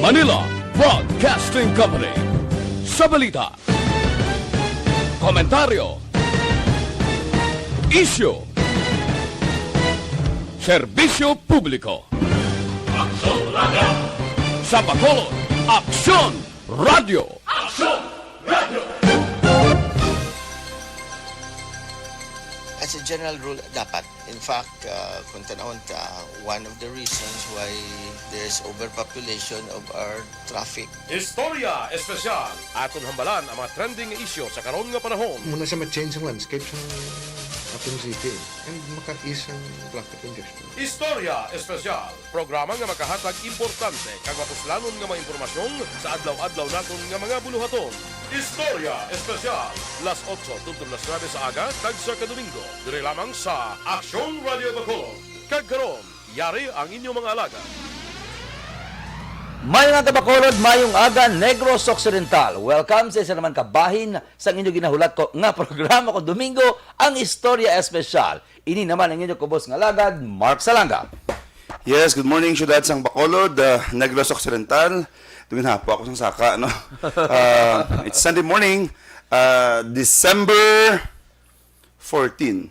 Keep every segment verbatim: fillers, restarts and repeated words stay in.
Manila Broadcasting Company. Sa balita, komentaryo, isyu, serbisyo publiko. Aksyon Radio. Sa Bacolod, Aksyon Radio. Aksyon Radio. As a general rule, dapat. In fact, uh, kung tanawon ta, one of the reasons why there's overpopulation of our traffic. Istorya Espesyal. Aton hambalan ang mga trending nga isyu sa karon nga panahon. Muna sa ma-change ang landscape sa aton city and maka-ease ang traffic congestion. Istorya Espesyal. Programa nga makahatag importante kag mapuslanon nga mga impormasyon sa adlaw-adlaw naton nga mga buluhaton. Istorya Espesyal, las otso tubtob las nuebe sa aga kag sa Kadomingo, diri lamang sa Aksyon Radio Bacolod. Kag karon, yari ang inyong mga alagad. Mayong aga Bacolod, mayong aga Negros Occidental. Welcome sa isa naman ka bahin sang inyo ginahulat ko nga programa ko Domingo, ang Istorya Espesyal. Ini naman ang inyo kubos nga alagad, Mark Salanga. Yes, good morning, syudad sang Bacolod, uh, Negros Occidental. Tuwing hapo ako sang saka, no? Uh, it's Sunday morning, uh, December fourteen.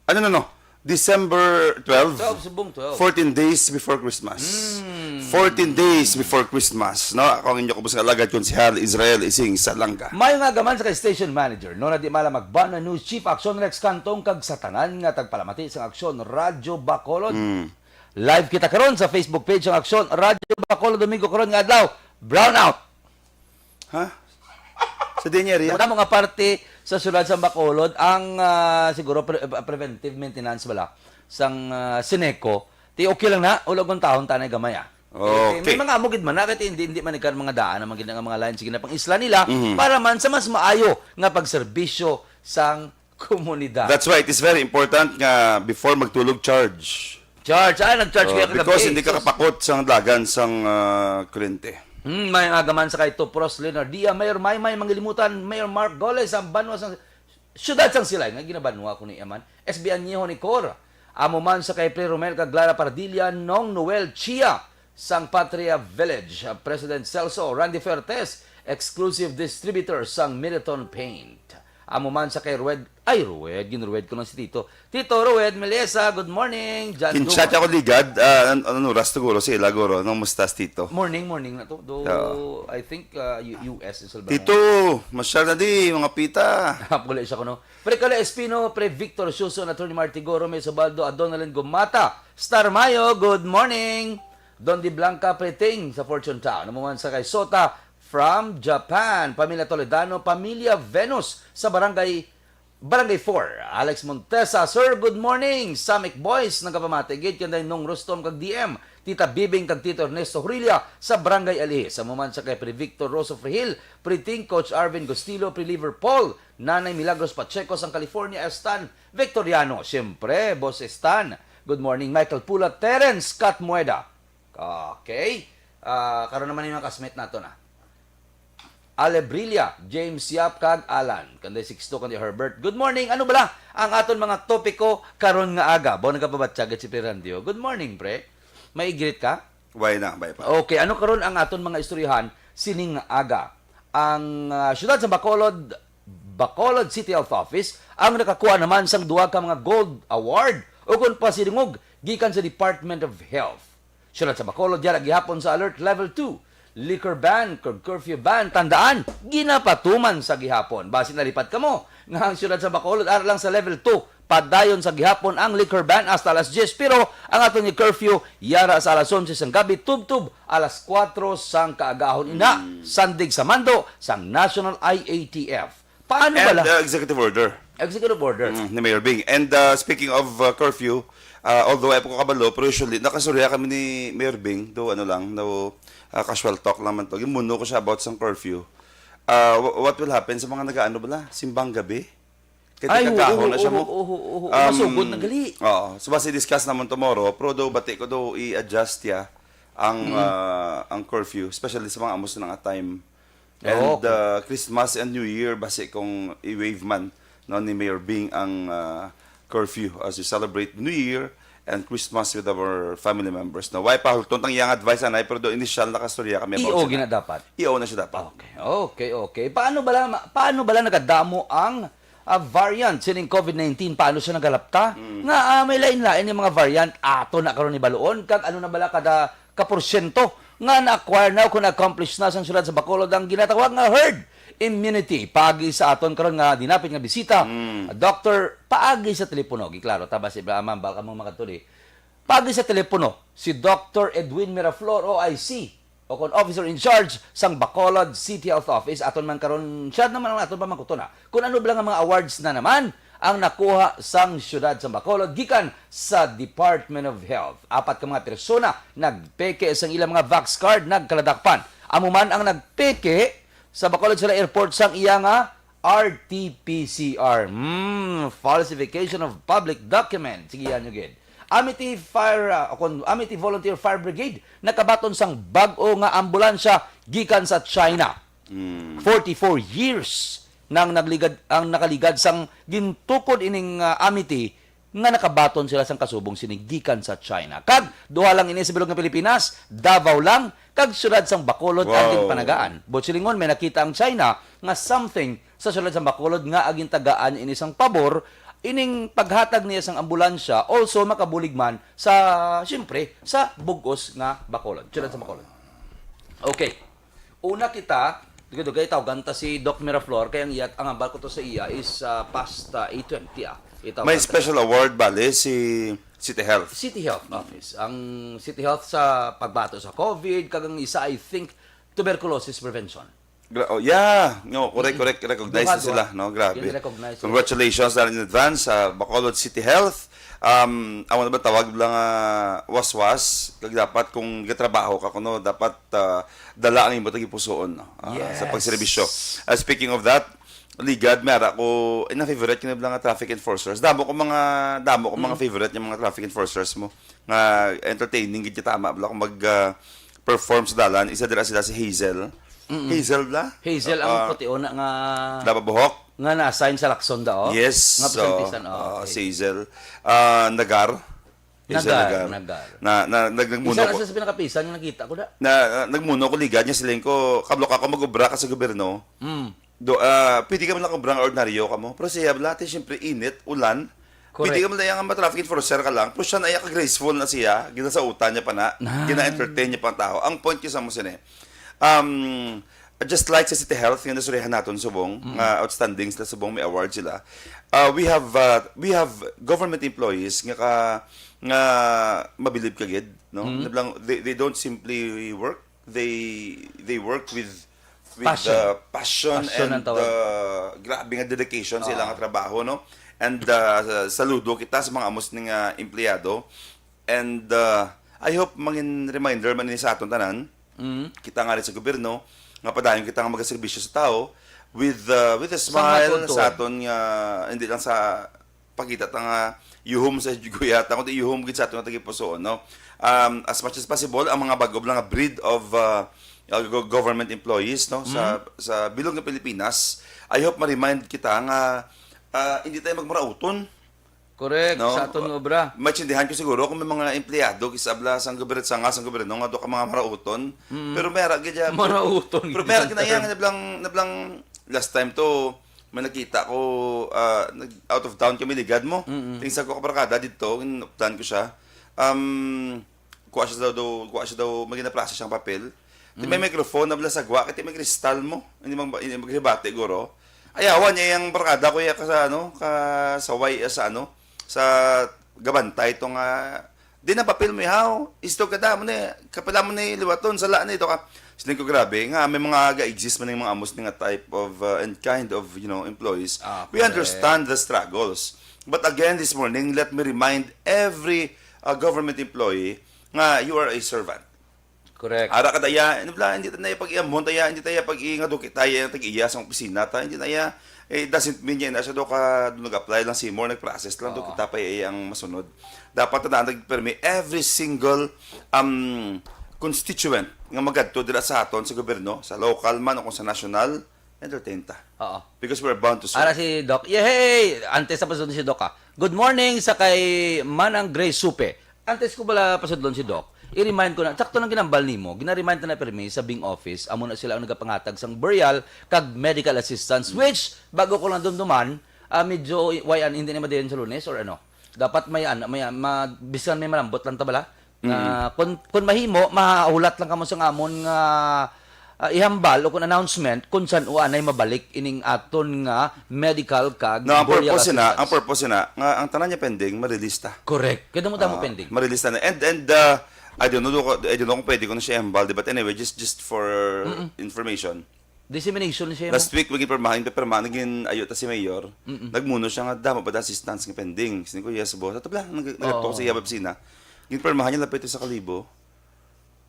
Ano, no, no? December twelve. Twelve, subong twelve. Fourteen days before Christmas. Mm. Fourteen days before Christmas, no? Ako ang inyo kubos nga alagad, Konsehal Israel Ising Salanga. Mayo nga agaman sa kay station manager, no, na di mala magban na News Chief Action Rex Cantong kag sa tanan nga tagpalamati sang Aksyon Radyo Bacolod. Mm. Live kita karon sa Facebook page sang Aksyon Radyo Bacolod, Domingo karon nga adlaw. Brownout. Ha? Sa dinyeri? Sa mo nga parte sa siyudad sa Bacolod, ang ah, siguro pre- ah, preventive maintenance bala sang ah, Sineco, ti okay lang na, ulag ang tahon tanay gamay ah. Okay. May mga amo gid man na, kay hindi, hindi man ikan mga daan naman gid nga mga lines gid na pang isla nila Mhm. para man sa mas maayo nga pagserbisyo sang komunidad. That's why it is very important nga before magtulog, charge. Charge, ah, nag-charge Oh, kaya kagabi. Because hindi ka kapakot sang dagan sang ah, kuryente. Hmm, may nga gaman sa kay Tupros Leonardia, Mayor Maymay Mangilimutan, Mayor Mark Goles, ang banwa sang siyudad sang Silay nga ginabanwa ko ni Eman, S B Anyeho ni Cor. Amo man sa kay Pre Romel kag Clara Pardilla, Nong Noel Chia sang Patria Village, President Celso Randy Fuertes, exclusive distributor sang Miraton Paint. Amo man sa kay Rued, ay Rued, gin-Rued ko lang si Tito. Tito Rued, Melissa, good morning. John Kinchat Dumo. Ako ligad, ah, an- ano, oras siguro sila, guro, nung mustas, Tito. Morning, morning na to. Though, Oo. I think uh, U- U S is Salvador. Tito, masyal na di, mga pita. Pula siya ko, no? Pre Kala Espino, Pre Victor Suson, Attorney Marty Goro, May Sobaldo, Adonalyn Gumata, Star Mayo, good morning. Don Di Blanca, Pre Ting, sa Fortune Town. Namuman sa kay Sota, from Japan. Pamilya Toledano, Pamilya Venus, sa Barangay Barangay four, Alex Montesa, Sir, good morning. Samic Boys, nagapamati gid kanday Nong Rustom kag D M, Tita Bibing kag Tito Ernesto Horilla sa Barangay Alihis. Amo man sa kay Pre Victor Rosso Frihil, Pre Ting, Coach Arvin Gustilo, Pre Liverpool, Nanay Milagros Pacheco sang California, Stan Victoriano, siyempre, Boss Stan. Good morning, Michael Pula, Terence Scott Mueda. Okay. Ah, karon naman yung mga kasmet nato na. Alebrilla, James Yap, kag Alan. Kanday Sixto, kanday Herbert. Good morning. Ano bala ang aton mga topiko karon nga aga? Baw nagapabatyagan si Pre Randio. Good morning, pre. May igrit ka? Why na, bay pa. Okay, ano karon ang aton mga istoryahan sining nga aga? Ang ah, siyudad sa Bacolod, Bacolod City Health Office ang nakakuha naman sang duha ka mga gold award o kung pasidungog gikan sa Department of Health. Siyudad sa Bacolod yara gihapon sa Alert Level two. Liquor ban, cur- curfew ban, tandaan, ginapatuman sa gihapon. Basi nalipat kamo nga ang siyudad sa Bacolod ara lang sa Level two. Padayon sa gihapon ang liquor ban hasta alas diyes, pero ang aton nga curfew yara sa alas onse sang gabi tubtob alas kuwatro sang kaagahon, ina, sandig sa mando sang National I A T F. Paano And bala? Uh, executive order. Executive order. Mm, ni Mayor Bing. And uh, speaking of uh, curfew, uh, although ay pa ko kabalo, pero usually, nakasurya kami ni Mayor Bing, do ano lang, no, uh, casual talk lang man to. Gimuno ko siya about sa curfew. Uh, what will happen sa mga nagaano bala? Simbang gabi? Kaya Ay, kagahon na siya mo. Oo, oo, oo. Um, masugod na gali. Oo. So, basi discuss naman tomorrow, pero do, bati ko do i-adjust ya ang, mm-hmm. uh, ang curfew, especially sa mga amos na nga time. And okay. uh, Christmas and New Year, basi kung i-waive man no, ni Mayor Bing ang uh, curfew as we celebrate New Year and Christmas with our family members. No, why pa hulton tang iyang advice, anay, pero do initial na kastorya kami about Iyo sila. Gina dapat. Iyo na siya dapat. Okay, okay, okay. Paano bala ma-, paano bala nagadamo ang, ah, variant sining covid nineteen? Paano siya nagalapta? Mm. Nga, ah, may lain-lain yung mga variant ato na karon ni baluon, kag ano na bala kada ka porsyento nga na-acquire na o kung na-accomplish na sang siyudad sa Bacolod ang ginatawag nga herd immunity? Paagi sa aton karon nga dinapit nga bisita, Mm. Doctor, paagi sa telepono, giklaro ta ba si Ibrahim, baka mo makatuli. Paagi sa telepono, si Doctor Edwin Miraflor, O I C, o kon officer in charge sang Bacolod City Health Office, aton man karon, siya naman ang aton pamangkuton, ah, kung ano bala nga mga awards na naman ang nakuha sang siyudad sa Bacolod gikan sa Department of Health. Apat ka mga persona nagpeke sang ilang mga vax card, nagkaladakpan. Amo man ang nagpeke sa Bacolod Sila Airport sang iya nga R T P C R. Hmm, falsification of public document. Sige, yan yung gid. Amity Fire, ah, o kon Amity Volunteer Fire Brigade, nakabaton sang bag-o nga ambulansya gikan sa China. Mm. Forty-four years nang nagligad, ang nakaligad sang gintukod ining, ah, Amity nga nakabaton sila sang kasubong sini gikan sa China. Kag duha lang ini sa bilog nga Pilipinas, Davao lang, kag siyudad sang Bacolod ang Wow. ginpanagaan. Buot silingon, may nakita ang China nga something sa siyudad sang Bacolod nga ang gintagaan ini sang pabor, ining paghatag niya sang ambulansya, also makabulig man sa, siyempre, sa bug-os nga Bacolod, siyudad sang Bacolod. Okay. Una kita, dugay-dugay, tawgan ta si Doc Miraflor, kay ang iya, ang hambal ko to sa iya is, ah, past, ah, eight twenty, ah. Itawag May ta special award, bale, si City Health. City Health Office. Ang City Health sa pagbato sa covid, kag ang isa, I think, tuberculosis prevention. Gra-, oh, yeah. No, correct, Mm-mm. correct. Recognize Duha, na sila, duha. no? Grabe. Gin-recognize sila. Congratulations na in advance sa Bacolod City Health. Um, amo na ba tawag lang, ah, waswas? Kag dapat kung gatrabaho ka kuno, dapat, ah, dala ang imo tagipusoon, no? Ah, sa Yes. pagserbisyo. Ah, speaking of that, ligad, may ara ko, eh, na favorite ko na lang nga traffic enforcers. Damo ko mga, damo ko mga Mm. favorite yung mga traffic enforcers mo. Nga entertaining gid kita, ama, bala kung mag, ah, perform sa dalan. Isa dira sila si Hazel. Mm-mm. Hazel bala? Hazel ang Ah, puti una nga Daba buhok? nga na-assign sa Lacson da, oh. Yes. Nga So, pisan-pisan, oh, ah, okay. si Hazel. Ah, Nagar. Isa Nagar, nagar. nagar. Na, na, nag-, nagmuno Isa ko. na sa pinakapisan nga nakita ko da. Na, na, nagmuno ko ligad niya, siling ko, "Kablo ka ako mag-obra ka sa gobyerno. Mm. Do, ah, pwede ka man lang obra nga ordinaryo ka mo." Pero siya, wala, te, siyempre, init, ulan. Correct. Pwede ka man lang nga ma-traffic enforcer ka lang. Pero siya na iya ka graceful na siya. Ginasautan niya pa na. Na. Gina-entertain niya pa ang tao. Ang point ko sa mo sini, um, just like sa City Health, nga nasurihan naton subong, Mm. nga outstanding sila subong, may award sila. Uh, we have, uh, we have government employees nga ka, nga mabilib ka gid, no? Mm. Nablang, they, they don't simply work, they, they work with, with Passion. uh, passion Passion and ang tawag. uh, grabe nga dedication sa ilang Oo. trabaho, no? And uh, saludo kita sa mga amos ning uh, empleyado. And uh, I hope mangin reminder man ini sa aton tanan. Mm. Kita nga rin sa gobyerno, nga padayon kita nga magaserbisyo sa tao with uh, with a Sa mga smile, kultura. sa aton nga, hindi lang sa pakita ta nga yuhom sa guyata, kundi yuhom gid sa aton nga tagipusoon, no? Um, as much as possible, ang mga bag-o lang nga breed of uh, uh, go-, government employees, no, sa, Mhm. sa bilog nga Pilipinas, I hope ma-remind kita nga, uh, hindi tayo magmarauton. Correct, No? sa aton nga obra. Maintindihan ko siguro kung may mga empleyado, kisa bala sang gobyerno, sa nga sang gobyerno, nga do ka mga marauton. Mhm. Pero may ara gid ya-, Marauton pero may ara gid gid ang gid na yan, term. nablang, nablang last time to, may nakita ko, ah, nag, out of town kami ligad mo. Mm-mm. Tingsa ko kabarkada dito, inupdan ko siya. Um, kuha siya daw, daw, kuha siya daw, may ginaprasa siyang papel. Di may Mm. microphone na bala sa gwa, kaya may kristal mo. Hindi mang, hindi maghibati, guro. Ayawan niya yung barkada ko, ya, ka sa, ano, ka, sa way, sa, ano, sa gabantay, to nga, di na papel mo, haw, isto ka da, mo na, kapila mo na liwaton, sala na ito ka. Siling ko, grabe, nga may mga ga-exist man yung mga amos nga type of, uh, and kind of, you know, employees. Ah, We correct. understand the struggles. But again, this morning, let me remind every, uh, government employee nga you are a servant. Correct. Ara ka daya, ano bala, hindi ta na pag-iamon, taya, hindi taya pag-iingado kita, ya, tag-iya sa opisina, ta, hindi na ya, it doesn't mean yan, na siya do ka, do nag-apply lang si more, nag-process lang, do Oo. kita pa iya ang masunod. Dapat na nagpermi every single, um, constituent nga magadto dira sa aton sa gobyerno, sa local man o kung sa national, entertain ta. Oo. Because we're bound to serve. Ara si Doc. Yehey! Antes sa pasudlon si Doc, ah. Good morning sa kay Manang Grace Supe. Antes ko pala pasudlon si Doc, i-remind ko na, sakto nang ginambal nimo, gina-remind na na pirmi sa Bing Office, amo na sila ang nagapangatag sang burial kag medical assistance, which, bago ko lang dumduman, ah, medyo, way, an, hindi na madayon sa Lunes or ano? Dapat may, ano, may, ma, bisan may malambot lang ta bala. Na kun, kun mahimo, mahulat lang kamo sa amon nga, ah, ihambal o kun announcement kun san-o anay mabalik ining aton nga medical kag No, ang burial purpose na, assistance. Ang purpose na nga ang tanan niya pending, ma-release ta. Correct. Kaya mo damo Ah, pending. Ma-release ta na. And and uh, I don't know, I don't know kung pwede ko na siya ihambal, di ba? But anyway, just just for information. Dissemination siya. Last week, maging permahan, permahan, naging ayo ta si Mayor. Nagmuno siya nga damo pa da assistance nga pending. Sini ko, "Yes, boss." Ato pala, nag nagto ko sa iya opisina. Ginpermahan niya lapit sa kalibo.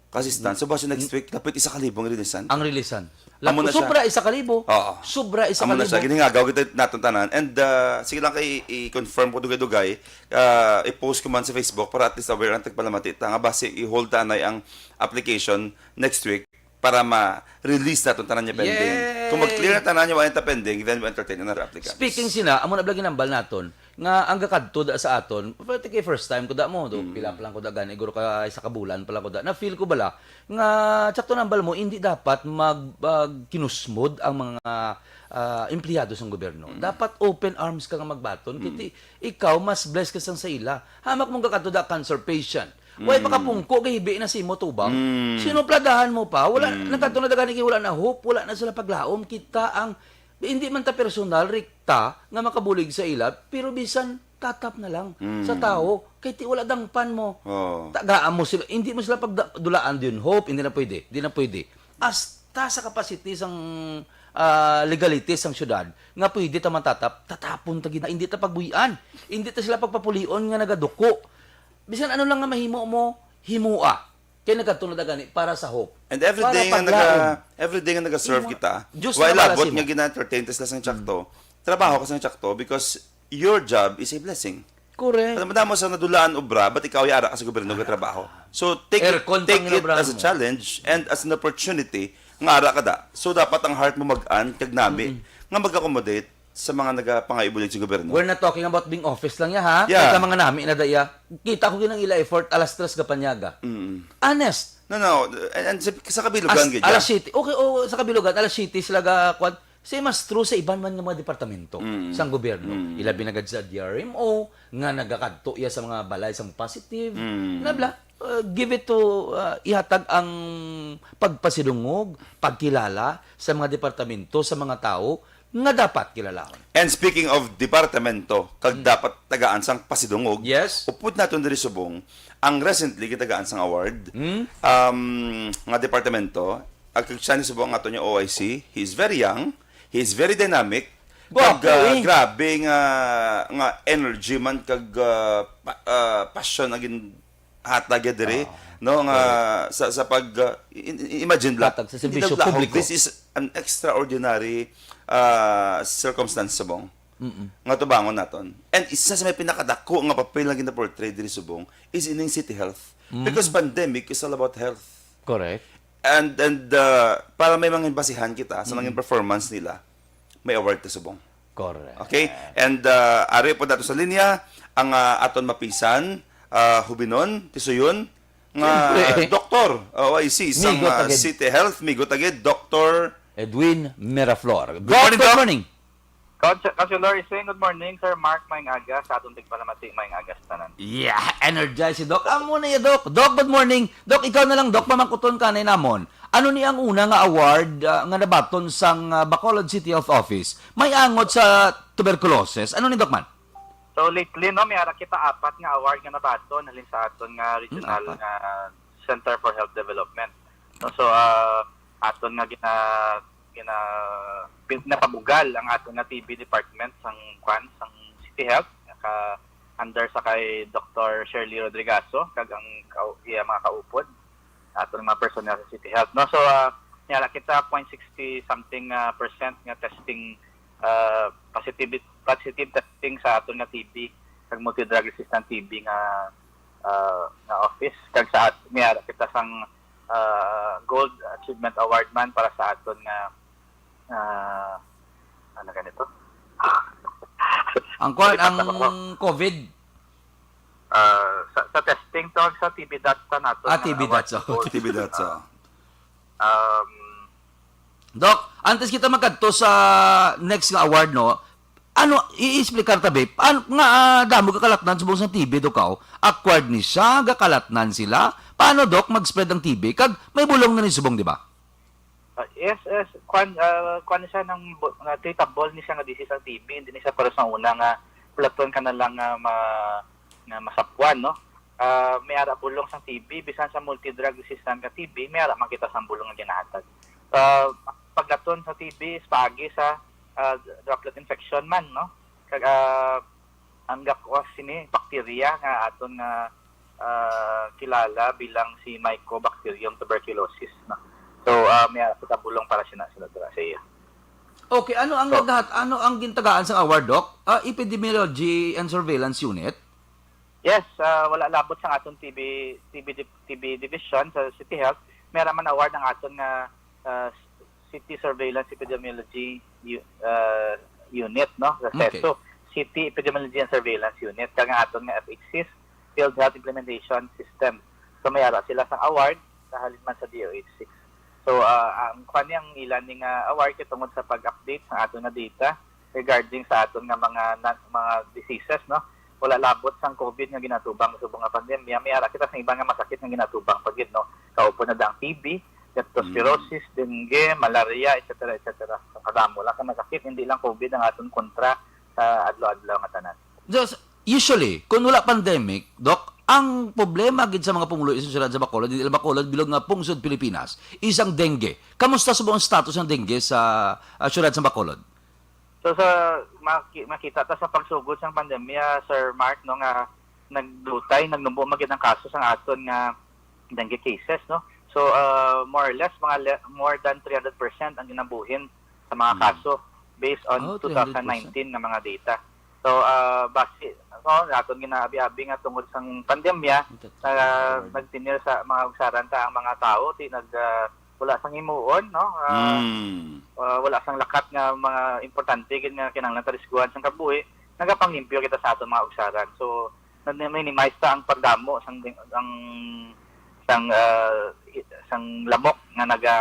Ka assistance. So, basta next week, lapit isa kalibo ang releasan. Ang releasan. Amo Lapo, na siya. Sobra isa kalibo. Oo. Sobra isa Amo na kalibo. Siya, ginhingagaw kita naton tanan. And uh, sige lang kay i-confirm ko dugay-dugay, uh, i-post ko man sa Facebook para at least aware ang tagpalamati ta nga basi i-hold ta anay ang application next week para ma-release naton tanan niya pending. Yay! Kung mag-clear na tanan niya wala ta pending, then we entertain another applicant. Speaking sina, amo na bala ginambal naton nga ang gakadto da sa aton, pati kay first time ko da mo, do, pila pa lang ko da gani, guro ka isa ka bulan pa lang ko da. Na feel ko bala nga sakto nambal mo, hindi dapat mag, mag kinusmod ang mga ah, empleyado sang gobyerno. Dapat open arms ka nga magbaton. Kiti ikaw mas blessed ka sang sa ila. Hamak mong gakadto da cancer patient. Way makapungko, gahibi na si mo tubang. Sino pladahan mo pa? Wala, nagkadto na da gani kay wala na hope, wala na sila paglaom. Kita ang, hindi man ta personal, rikta nga makabulig sa ila, pero bisan tatap na lang sa tao, kay ti wala dangpan mo. Oo. Tagaan mo sila, hindi mo sila pagdulaan din hope, hindi na pwede, hindi na pwede. Hasta sa capacity sang ah, legality sang syudad nga pwede ta man tatap, tatapon ta gid, hindi ta pagbuy-an, hindi ta sila pagpapulion nga nagaduko. Bisan ano lang nga mahimo mo, himoa. Kay nagkadto na da gani para sa hope. And every Para day nga paglaom. naga, every day nga nag-serve Imo- kita, Diyos why na wala labot simo. Nga gina-entertain ta sila sang tsakto, trabaho ka sang tsakto because your job is a blessing. Correct. Alam mo, damo sa nadulaan obra, but ikaw yara ka sa gobyerno ka trabaho. So take Aircon it, take pang it inobrahan as a mo. Challenge and as an opportunity nga ara ka da. So dapat ang heart mo mag-an kag nami nga mag-accommodate sa mga nagapangayo bulig sa gobyerno. We're not talking about Bing Office lang ya ha. Yeah. Kita mga nami na daya. Kita ko ginang ila effort alas tres ka panyaga. Mm. Honest. No, no. And, and sa, sa kabilugan As, gid, alas yeah. siyete. Okay, oh, sa kabilugan, alas siyete sila ga kwan. Same as true sa iban man nga mga departamento Mm. sang gobyerno. Mm. Ilabi na gad sa D R M O nga nagakadto iya sa mga balay sang positive. Mm. Nabla, uh, give it to uh, ihatag ang pagpasidungog, pagkilala sa mga departamento, sa mga tawo nga dapat kilalahon. And speaking of departamento, kag dapat tagaan sang pasidungog, Yes. Upod naton diri subong ang recently gitagaan sang award. Hmm? Um, nga departamento, ang kag siya ni subong ang ato niya O I C, he is very young, he is very dynamic, Gwapo, kag, uh, eh. Grabe nga nga energy man kag uh, pa, uh, passion ang gin hatag niya diri, no, nga sa sa pag uh, i- i- imagine lang. Hatag sa Hindi serbisyo lang, publiko. This is an extraordinary uh, circumstance subong nga tubangon naton. And isa sa may pinakadako nga papel nga ginaportray diri subong is ining City Health. Because pandemic is all about health. Correct. And and uh, para may mga basihan kita sa nanging performance nila, may award ta subong. Correct. Okay? And uh, ari po nato sa linya ang uh, aton mapisan, uh, hubinon, tisuyon, nga Siyempre. Doktor, O I C, sang Migo uh, Tagid. City Health, Migo Tagid, Doktor Edwin Miraflor. Good morning, Doc. Morning. Council- Councilor Ising, good morning. Sir Mark, maayong aga. Sa atong tigpalamati, maayong aga sa tanan. Yeah, energize si Doc. Amo na ya, Doc. Doc, good morning. Doc, ikaw na lang, Doc, pamangkuton ka na namon. Ano ni ang una nga award ah, nga nabaton sang ah, Bacolod City Health Office? May angot sa tuberculosis. Ano ni, Doc man? So lately, no, may ara kita apat nga award nga nabaton halin sa aton nga regional apat. Nga Center for Health Development. No, so ah, aton nga gina gina pin- napabugal ang aton nga T B department sang kwan sang City Health, ka under sa kay Doktor Shirley Rodrigazo kag ang kau- iya mga kaupod. Aton mga personnel sa City Health, no? So ah, may ara kita point sixty something ah, percent nga testing, ah, positive positive testing sa aton nga T B kag multi-drug resistant T B nga ah, nga office, kag sa at may ara kita sang ah, gold achievement award man para sa aton nga Ah, ano ganito? Ang kwan, ang Ipasama ko. COVID. Ah, sa, sa testing to, sa T B dot sa nato. Ah, T B dot, so. T B dot sa. Um, Doc, antes kita magkadto sa next nga award, no? Ano, i-explicar ta, be? Paano nga ah, damo gakalatnan subong sa T B, Doc, aw? Acquired ni siya, gakalatnan sila. Paano, Doc, mag-spread ang T B? Kag may bulong na ni subong, di ba? Ah, yes, yes. Kwan, ah, kwan siya ng bu- nga treatable ni siya nga disease ang T B, hindi ni siya para sa una nga platon ka na lang nga ma, nga masapwan, no? Ah, may ara bulong sang T B bisan sa multi-drug resistant nga T B, may ara man kita sang bulong nga ginahatag. Ah, paglaton sa T B is paagi sa ah, droplet infection man, no? Kag ah, ang gakos sini bacteria nga aton nga ah, kilala bilang si Mycobacterium tuberculosis, no? So, ah, may ara kita bulong para sina sila dira sa iya. Okay, ano ang So- naghat ano ang gintagaan sa award, Doc? Ah, Epidemiology and Surveillance Unit? Yes, ah, wala labot sang aton T B, T B di- T B division sa City Health. May ra man award ang aton nga ah, City Surveillance Epidemiology U- ah, Unit, no? Sa Okay. CESU, City Epidemiology and Surveillance Unit, kag ang aton nga F H Cs, Field Health Implementation System. So may ara sila sang award sa halin man sa D O H six. So ah, ang kwan ni ang ila ni nga award kay tungod sa pag-update sa aton nga data regarding sa aton nga mga na, mga diseases, no? Wala labot sang COVID nga ginatubang sa subong nga pandemya, may ara kita sa iban nga masakit nga ginatubang pa gid, no? Kaupod na da ang T B, leptospirosis, dengue, malaria, et cetera, et cetera. So, kadamo lang sa masakit, hindi lang COVID ang aton kontra sa adlaw-adlaw nga tanan. Just, usually, kung wala pandemic, Doc, ang problema gid sa mga pumuluyo sa siyudad sa Bacolod, hindi lang Bacolod, bilog nga pungsod Pilipinas, is ang dengue. Kamusta subong ang status ng dengue sa ah, siyudad sa Bacolod? So sa maki- makita ta sa pagsugod sang pandemya, Sir Mark, no, nga nagdutay, nagnubo man gid ang kaso sang aton nga dengue cases, no. So ah, more or less mga le- more than three hundred percent ang ginabuhin sa mga Mm. kaso based on Oh, two thousand nineteen nga mga data. So ah, basi, no, aton ginaabi-abi nga tungod sang pandemya, na nagtinir sa mga ugsaran ta ang mga tawo, ti nag ah, wala sang himuon, no. Ah, Mm. ah, wala sang lakat nga mga importante gid nga kinahanglan tarisguhan sang kabuhi, nagapanglimpyo kita sa aton mga ugsaran. So na-minimize ta ang pagdamo sang ang sang ah, i- sang lamok nga naga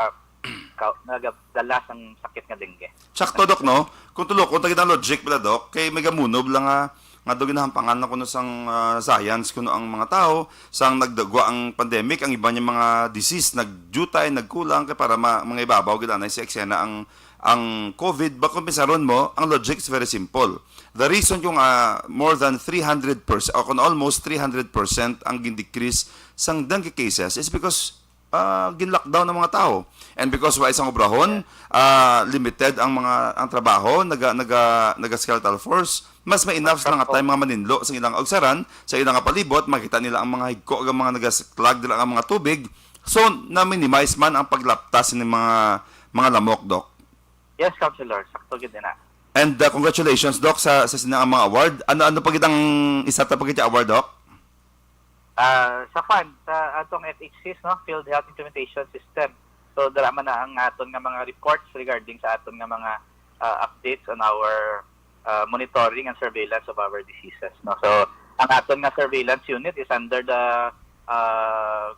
ka- nagadala sang sakit nga dengue. Sakto, Doc, no? Kung tulokon ta gid ang logic pala, Doc, kay may gamunob lang nga nga daw ginahampangan na kuno sang ah, science kuno ang mga tawo sang nagdagwa ang pandemic, ang iban niya mga disease nagdiutay, nagkulang kay para ma, mga ibabaw gid anay sa eksena ang ang COVID. Ba kung pisaron mo, ang logic is very simple. The reason kung ah, more than three hundred percent o kung almost three hundred percent ang gindecrease sang dengue cases is because ah, gin-lockdown ang mga tao. And because wa isang obrahon, ah, limited ang mga ang trabaho, naga naga naga skeletal force, mas may enough na nga time mga maninlo sa ilang ugsaran, sa ilang palibot, makita nila ang mga higko, ang mga nagasiklag dila ang mga tubig. So, na-minimize man ang paglaptas ng mga mga lamok, Doc. Yes, Councilor, sakto gid na. And uh, congratulations, Doc, sa sa sinang mga award. Ano ano pa gid ang isa ta pa gid award, Doc? Ah, sa fund, sa atong F H Cs, no, Field Health Implementation System. So dara man na ang aton nga mga reports regarding sa aton nga mga ah, updates on our ah, monitoring and surveillance of our diseases, no. So ang aton nga surveillance unit is under the ah,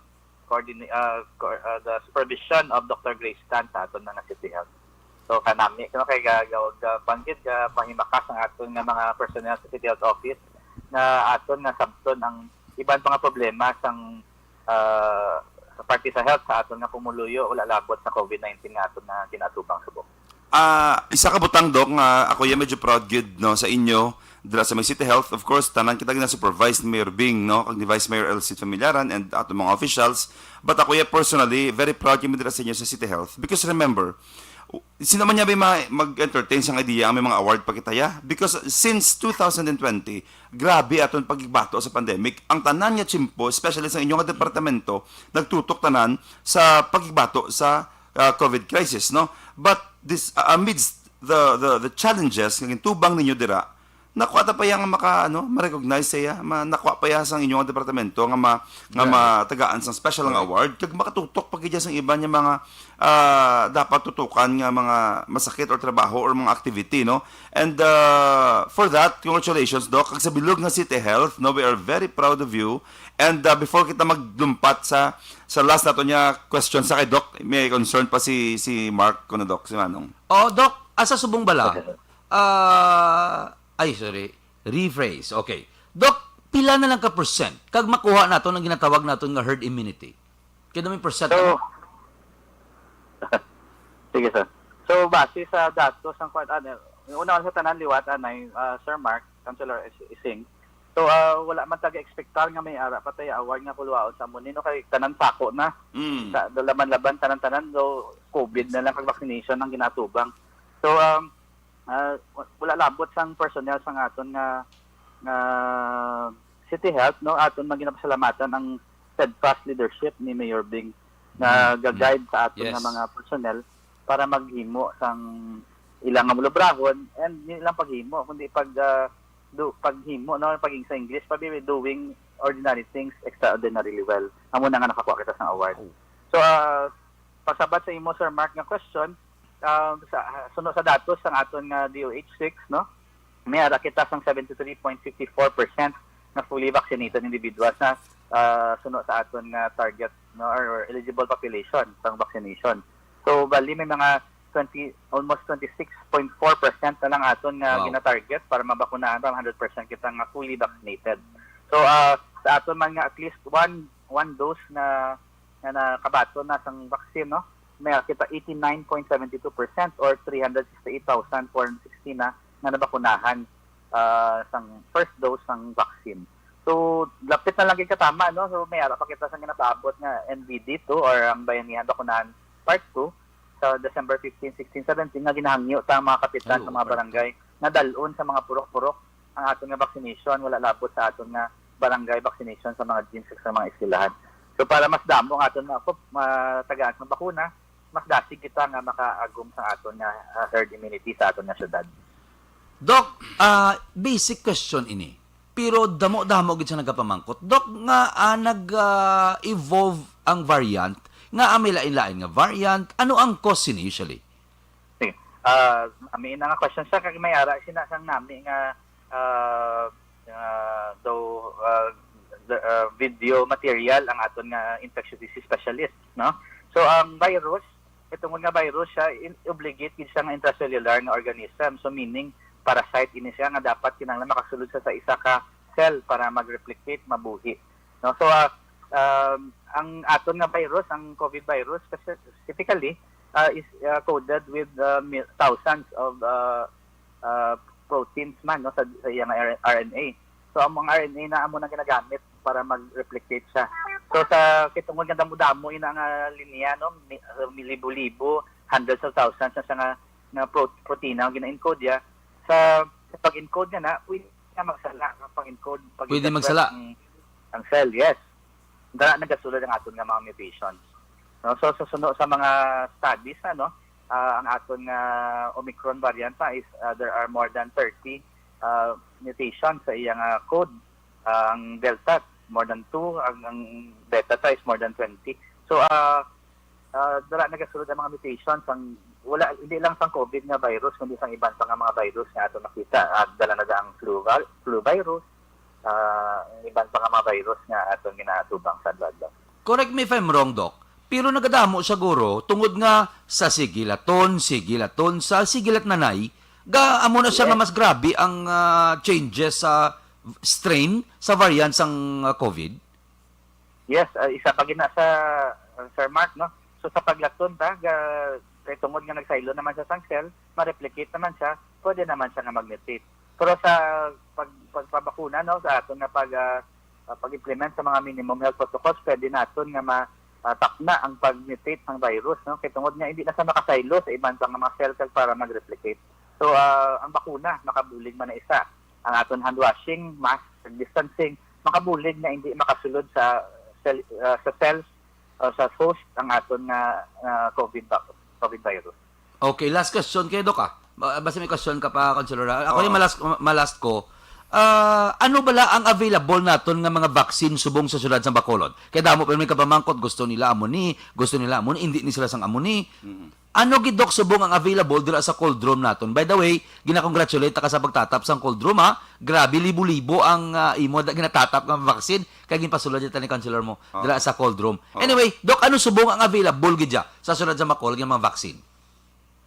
coordina- ah, co- ah, the supervision of Doctor Grace Tan sa aton nga City Health. So kanami, no, kay ga- ga- ga- panggid ga pahimakas ang aton nga mga personnel sa City Health Office na aton nga sabton ang iban pa nga problema sang ah, sa parte sa health sa aton nga pumuluyo, wala labot sa COVID nineteen nga aton nga ginatubang subong. Ah, isa ka butang, Doc, nga ako ya medyo proud gid, no, sa inyo dira sa may City Health. Of course, tanan kita gina-supervise ni Mayor Bing, no, kag ni Vice Mayor Elsie Familiaran and ato mga officials. But ako ya personally very proud kami dira sa inyo sa City Health because remember, sino man niya may ma- mag-entertain sang idea ang may mga award pa kita ya? Because since two thousand twenty, grabe aton pagbato sa pandemic. Ang tanan nga tiyempo, especially sa inyo nga departamento, nagtutok tanan sa pagbato sa ah, COVID crisis, no? But this uh, amidst the, the the challenges nga gintubang ninyo dira, Nakuha ta pa iya nga maka, ano, ma-recognize siya, ma-, nakuha pa iya sang inyo nga departamento nga ma-, nga matagaan sang special nga award, kag makatutok pa gid iya sang iban nga mga, ah, dapat tutukan nga mga masakit or trabaho or mga activity, no? And, ah, for that, congratulations, Doc. Kag sa bilog nga City Health, no, we are very proud of you. And, ah, before kita maglumpat sa, sa last nato niya question sa kay Doc, may concern pa si, si Mark, kuno, Doc, si Manong. Oh, Doc, asa subong bala? Okay, sir. Ah, ay, sorry. Rephrase. Okay. Doc, pila na lang ka percent kag makuha naton ang ginatawag naton nga herd immunity? Kay may percent, so, ano? Sige, sir. So, base sa datos ng kwan, ano, yung una sa tanan liwat, anay, ah, Sir Mark, Councilor Is-, Ising. So, ah, wala man taga-expectar nga may ara pa tayo award nga kuluwaon sa amo ni, no, kay tanan sako na. Mm. Sa, laban-laban, tanan-tanan, so, COVID na lang kag vaccination ang ginatubang. So, um, ah, wa-, wala labot sang personnel sang aton nga, nga City Health, no, aton man ginapasalamatan ang steadfast leadership ni Mayor Bing nga Mm. ga-guide sa aton nga Yes. mga personnel para maghimo sang ilang nga mulubrahon and di lang paghimo kundi pag, ah, do, paghimo, no, pag sa English pa, bi-, doing ordinary things extraordinarily well. Amo na nga nakakuha kita sang award. Oh. So, ah, pasabat sa imo, Sir Mark, nga question, ah, sa, suno sa datos sang aton nga D O H six, no? May ara kita sang seventy-three point fifty-four percent nga fully vaccinated individuals na, ah, suno sa aton nga target, no, or eligible population sang vaccination. So, bali may mga twenty, almost twenty-six point four percent na lang aton nga Wow. gina-target para mabakunahan pa, hundred percent kita nga fully vaccinated. So, ah, sa aton man nga at least one, one dose na, nga nakabaton na sang vaccine, no? May kita eighty-nine point seven two percent or three hundred sixty-eight thousand four hundred sixty na nga nabakunahan, ah, sang first dose sang vaccine. So, lapit na lang gid katama, no? So, may ara pa kita sa ginapaabot nga N B D two or ang Bayanihan Bakunahan Part two sa December fifteen, sixteen, seventeen nga ginahangyo ta ang mga kapitan Ay, sa oo, mga part two. barangay nga dal-on sa mga purok-purok ang aton nga vaccination, wala labot sa aton nga barangay vaccination sa mga gyms ug sa mga eskwelahan. So, para mas damo ang aton nga, matagaan sa bakuna, mas dasig kita nga makaagom sa aton nga, ah, herd immunity sa aton nga syudad. Doc, ah, basic question ini. Pero damo-damo gid sa nagapamangkot. Doc, nga, ah, nag, ah, evolve ang variant, nga, ah, may lain-lain nga variant, ano ang cause sini usually? Sige. Ah, amin na nga question sa kag may ara sina sang nami nga, ah, ah, daw, ah, the, ah, video material ang aton nga infectious disease specialist, no? So, ang virus, kay tungod nga virus siya, in-, obligate gid siya nga intracellular nga organism. So, meaning, parasite ini siya nga dapat kinahanglan makasulod sa, sa isa ka cell para mag-replicate, mabuhi. No? So, ah, um, ang aton nga virus, ang COVID virus, specifically, ah, is, ah, coded with, ah, mil-, thousands of, ah, ah, proteins man, no, sa, sa iyang R-, R N A. So, ang mga R N A na amo na ginagamit para mag-replicate siya. So, sa, kay tungod nga damo-damo ina nga linya, no, mi-, uh, libo-libo, hundreds of thousands na siya nga, nga pro-, protina ang gina-encode niya. Sa, sa pag-encode niya na, pwede na magsala ang pag-encode, Pwede pag-express magsala. ang, ang cell, yes. Dara nagasulod ang aton nga mga mutations. No? So, susuno sa mga studies, ano, ah, ang aton nga Omicron variant pa is, ah, there are more than thirty, ah, mutations sa iyang, ah, code. Ah, ang Delta, more than two, ang, ang Beta pa is more than twenty. So, ah, ah, dara nagasulod ang mga mutations, ang wala, hindi lang sang COVID nga virus, kundi sang iban pa nga mga virus nga ato makita. Ah, dala na ang flu, vi-, flu virus, ah, ang iban pa nga mga virus nga aton ginaatubang sa adlaw-adlaw. Correct me if I'm wrong, Doc, pero nagadamo siguro tungod nga sa sigilaton, sigilaton, sa sigilat nanay, ga, amo na siya nga Yes. mas grabe ang, ah, changes sa strain, sa variant sang, ah, COVID? Yes, ah, isa pa gina sa, ah, Sir Mark, no? So, sa paglaton ta, ga, kay tungod nga nagsaylo naman siya sang cell, ma-replicate naman siya, pwede naman siya nga mag-mutate. Pero sa pag-, pagpabakuna, no, sa aton nga pag, ah, ah, pag-implement sa mga minimum health protocols, pwede naton nga ma-, ah, tapna ang pag-mutate ng virus, no? Kay tungod nga hindi na siya makasaylo sa iban pang mga cell, cell para mag-replicate. So, ah, ang bakuna, makabulig man na isa. Ang aton hand washing, mask, distancing, makabulig na hindi makasulod sa cell, ah, sa cells o sa host ang aton nga, ah, COVID ba-, COVID virus. Okay, last question kay Doc, ah. Ba-, basta may question ka pa, Councilor, ha? Ako Oo. yung malast, ma-, malast ko. Ah, ano bala ang available naton nga mga vaccine subong sa siyudad sa Bacolod? Kay damo pa may kapamangkot, gusto nila amo ni, gusto nila amo ni, hindi ni sila sang amo ni. Mm. Ano gid, Doc, subong ang available dira sa cold room naton? By the way, gina-congratulate ta ka sa pagtatap sang cold room, ha? Grabe, libo-libo ang, ah, imo da ginatatap nga vaccine kay ginpasulod ta ni Councilor mo Oo. dira sa cold room. Oo. Anyway, Doc, ano subong ang available gid dya sa siyudad sa Bacolod nga mga vaccine?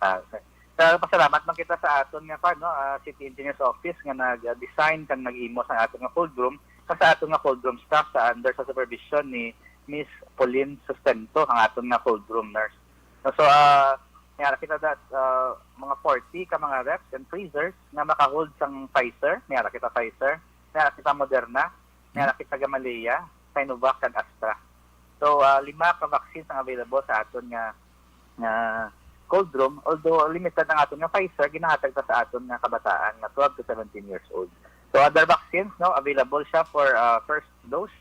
Ah, sa, sa pasalamat man kita sa aton nga, kuwan, no, ah, City Engineers Office nga nag-design kag nag-imo sa aton nga cold room, kag sa aton nga cold room staff sa under sa supervision ni Miss Pauline Sustento, ang aton nga cold room nurse. No, so, ah, may ara kita that, ah, mga forty ka mga refs and freezers nga maka-hold sang Pfizer, may ara kita Pfizer, may ara kita Moderna, may ara kita Gamaleya, Sinovac, kag Astra. So, ah, lima ka vaccines ang available sa aton nga, nga cold room, although limited ang aton nga Pfizer, ginahatag ta sa aton nga kabataan nga twelve to seventeen years old. So, other vaccines, no, available siya for, ah, first dose,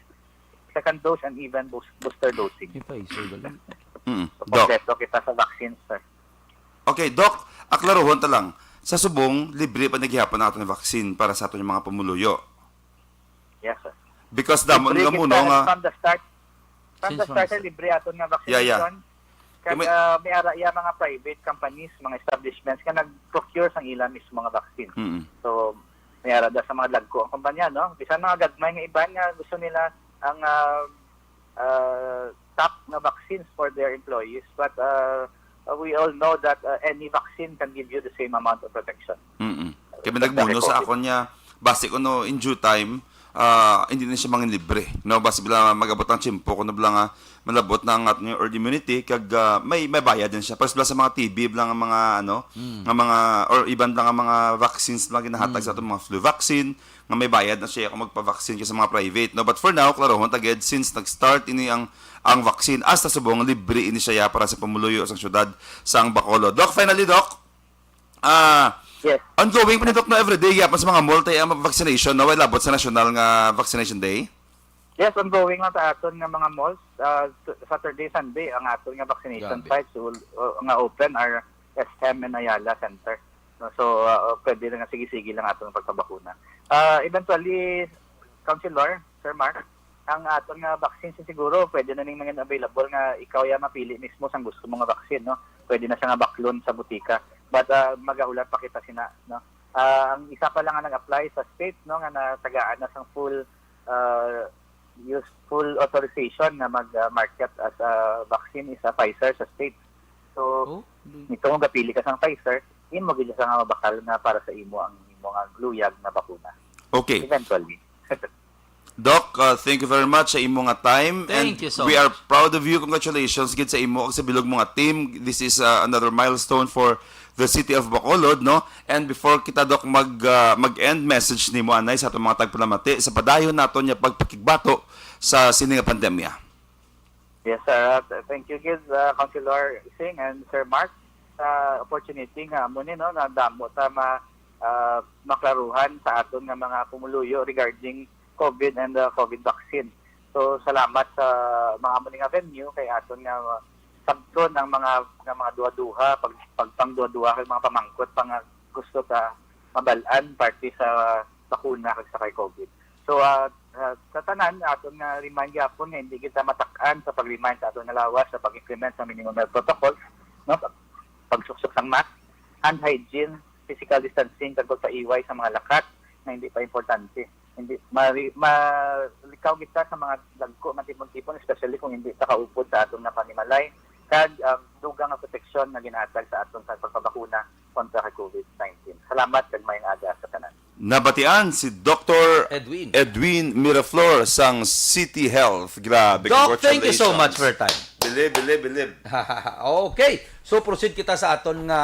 second dose, and even boost-, booster dosing. May Pfizer, galing. Mm. So, Doc. kompleto kita sa vaccines, sir. Okay, Doc, aklaruhon ta lang. Sa subong, libre pa na gihapon ang aton vaccine para sa aton mga pumuluyo. Yes, sir. Because damo Libre nga kita muno nga from the start. From Since the start, from the sir, libre aton nga Yeah, yeah. vaccination. Kag, Kami ah, may ara iya mga private companies, mga establishments nga nag-procure sang ila mismo nga vaccine. Mm. So, may ara da sa mga dagko ang kumpanya, no? Bisan mga gagmay nga iban nga gusto nila ang, ah, ah, top nga vaccines for their employees. But, ah, we all know that, ah, any vaccine can give you the same amount of protection. Mm-mm. Kami Sa nagmuno sa COVID. akon niya, basi ko no, in due time, ah, hindi na siya manginlibre. No, basi bila mag-abot ang tiyempo, kuno bila nga malabot na ang aton herd immunity, kag, ah, may, may bayad din siya. Pares bila sa mga T B, bila nga mga, ano, Mm. nga mga, or iban lang ang mga vaccines na ginahatag Mm. sa aton, mga flu vaccine, nga may bayad na siya kung magpa-vaccine ka sa mga private, no? But for now, klarohon ta gid, since nag-start ini ang, ang vaccine, hasta subong libre ini siya para sa pumuluyo sa syudad sang Bacolod. Doc, finally, Doc, ah, Yes. ongoing pa ni, Doc, no, everyday, gihapon sa mga mall, tayo ang vaccination, no? Wala labot sa national nga vaccination day? Yes, ongoing lang sa aton nga mga malls. Ah, t-, Saturday, Sunday, ang aton nga vaccination Grabe. sites will, uh, nga open are S M and Ayala Center. No, so, ah, pwede na nga sige-sige lang aton pagpabakuna. Ah, eventually, Councilor, Sir Mark, ang aton nga vaccine si siguro pwede na ning mga available nga ikaw ya mapili mismo sang gusto mo nga vaccine, no? Pwede na siya nga baklon sa butika. But, ah, magahulat pa kita sina, no? Ah, ang isa pa lang nga nag-apply sa state, no, nga natagaan na sang full, ah, useful authorization nga mag, ah, market as a vaccine is a Pfizer sa state. So, Oh, di- nito kung gapili ka sang Pfizer, imo gid siya nga mabakal nga para sa imo ang imo nga luyag nga bakuna. Okay. Eventually. Doc, uh, thank you very much sa imo nga time. Thank And you so we are much. proud of you. Congratulations gid sa imo kag sa bilog mo nga team. This is, uh, another milestone for the city of Bacolod, no? And before kita, Doc, mag, uh, mag-end, message nimo anay sa atong mga tagpalamati sa padayon naton nga pagpakigbato sa sini nga pandemya. Yes, sir. Uh, th-, thank you gid, uh, Councilor Singh and Sir Mark, sa opportunity nga amo ni, no, nga damo ta ma-, uh, maklaruhan sa aton nga mga pumuluyo regarding COVID and, uh, COVID vaccine. So, salamat sa mga amo ni nga venue kay aton nga, uh, sabton ang mga, nga mga duha-duha, pag, pagpangduha-duha kag mga pamangkot pa nga gusto ta mabal-an parte sa bakuna kag sa kay COVID. So, ah, ah, sa tanan, aton nga remind gyapon nga hindi kita matak-an sa pag-remind sa aton nga lawas sa pag-implement sa minimum health protocol, no? Pag, pagsuksok sang mask, hand hygiene, physical distancing, kag pagpaiway sa mga lakat nga hindi pa importante. Hindi, mari-, malikaw kita sa mga dagko nga tipon-tipon, especially kung hindi ta kaupod sa aton nga panimalay, kag, ah, dugang nga proteksyon nga ginahatag sa aton sa pagpabakuna kontra kay COVID nineteen. Salamat kag maayong aga sa tanan. Nabatian si Doctor Edwin. Edwin Miraflor sang City Health. Grabe, Doc, thank you so congratulations. much for your time. Bilib, bilib, bilib. Okay. So, proceed kita sa aton nga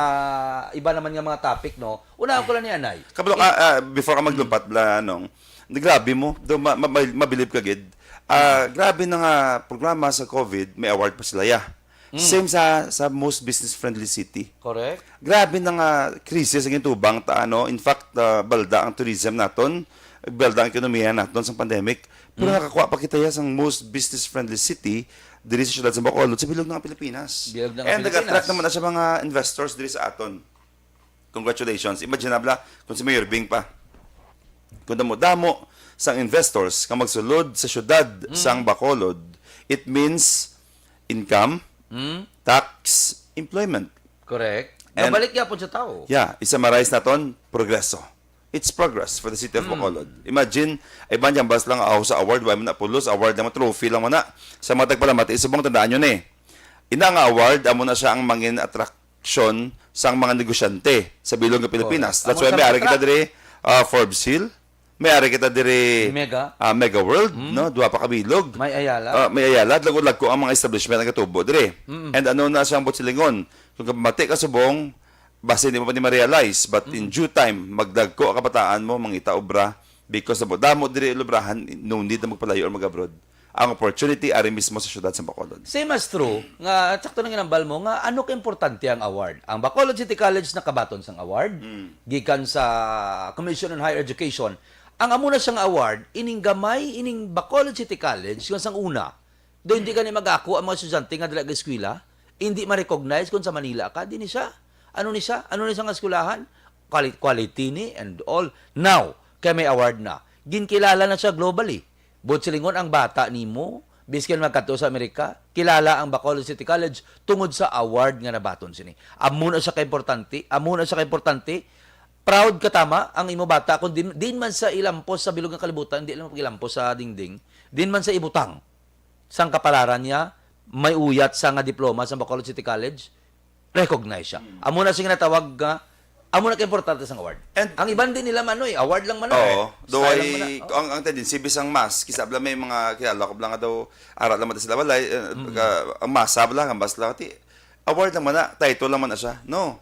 iba naman nga mga topic, no? Una ko lang ni Anay. Kabalo ka, ah, before ka maglumpat, bla, anong, grabe mo. Do, ma-, ma-, ma-, mabilib ka gid. Ah, Mm. grabe na nga programa sa COVID, may award pa sila, ya. Mm. Same sa, sa most business-friendly city. Correct. Grabe na nga krisis ang gintubang ta, ano. In fact, ah, balda ang tourism naton, balda ang ekonomiya naton sa pandemic. Pero Mm. nakakuha pa kita ya sang most business-friendly city diri sa siyudad sa Bacolod, sa bilog ng Pilipinas. Bilog ng And Pilipinas. nag-attract naman na siya mga investors diri sa aton. Congratulations. Imagine na bala kung si Mayor Bing pa. Kung damo-damo sang investors nga magsulod sa syudad sang Bacolod, it means income, Hmm? tax, employment. Correct. And- Nabalik gyapon sa tao. Yeah, i-summarize naton, progreso. It's progress for the city of Bacolod. Imagine, ay ba niyang bas lang ako sa award, wala man na pulos, award lang, trophy lang man na. Sa mga tagpalamati, subong tandaan nyo ni. Ina nga award, amo na siya ang mangin attraction sang mga negosyante sa bilog nga Pilipinas. Correct. That's Amo why sa may ari kita attract- diri, ah, Forbes Hill, may ari kita diri, Mega. ah, Mega World, no? Duha pa ka bilog. May Ayala. Ah, may Ayala, lagod-lagko ang mga establishment nga gatubo diri. And ano na siyang buot silingon? Kung mati ka subong, basi hindi mo pa ni ma-realize, but in due time, magdagko ang kabataan mo, mangita obra, because damo-damo diri lubrahan, no need na magpalayo or mag-abroad. Ang opportunity ari mismo sa syudad sa Bacolod. Same as true, nga sakto nang ginambal mo, nga ano ka importante ang award. Ang Bacolod City College nakabaton sang award, gikan sa Commission on Higher Education. Ang amo na siyang award, ining gamay, ining Bacolod City College, nga sang una, do hindi gani mag-ako ang mga estudyante nga dala eskwela, hindi ma-recognize kung sa Manila ka, di ni siya. Ano ni siya? Ano ni siya nga eskwelahan? Quali-, quality ni and all. Now, kay may award na. Ginkilala na siya globally. Buot silingon ang bata nimo, biskan magkadto sa Amerika, kilala ang Bacolod City College tungod sa award nga nabaton sini. Amo na siya kaimportante, amo na siya kaimportante. Proud ka tama ang imo bata kung din, din man sa ilampos sa bilog nga kalibutan, di lang ilampos sa dingding, din man sa ibutang sang kapalaran niya, may uyat sa nga diploma sa Bacolod City College, recognize siya. Amo na sing natawag nga, amo na kaimportante sang award. And- Ang iban din nila, manoy, award lang man. Oo. Though Style I, lang man. ang, ang tendency, bisang mas, kisa bala may mga kilala ko bala nga daw, ara lang man sila, walay, eh, ka- ang masa bala, ang mas lang, ti, award lang man na, title lang man na siya. No.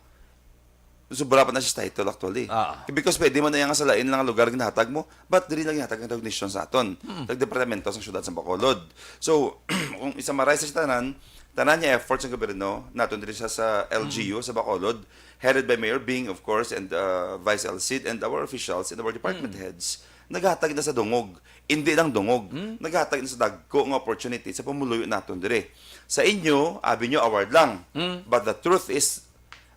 Sobra pa na siya sa title, actually. Ah. Because pwede man na yan nga sa lain lang nga lugar ginahatag mo, but diri lang ginahatag ang recognition sa aton. Tag departamento sa syudad sa Bacolod. So, kung i-summarize sa tanan, tanan niya efforts ng gobyerno, naton diri sa, sa L G U, sa Bacolod, headed by Mayor Bing, of course, and uh, Vice L C D, and our officials and our department heads, naghatag na sa dungog. Hindi lang dungog. Naghatag na sa dagko nga opportunity sa pumuluyo naton diri. Sa inyo, abi nyo award lang. But the truth is,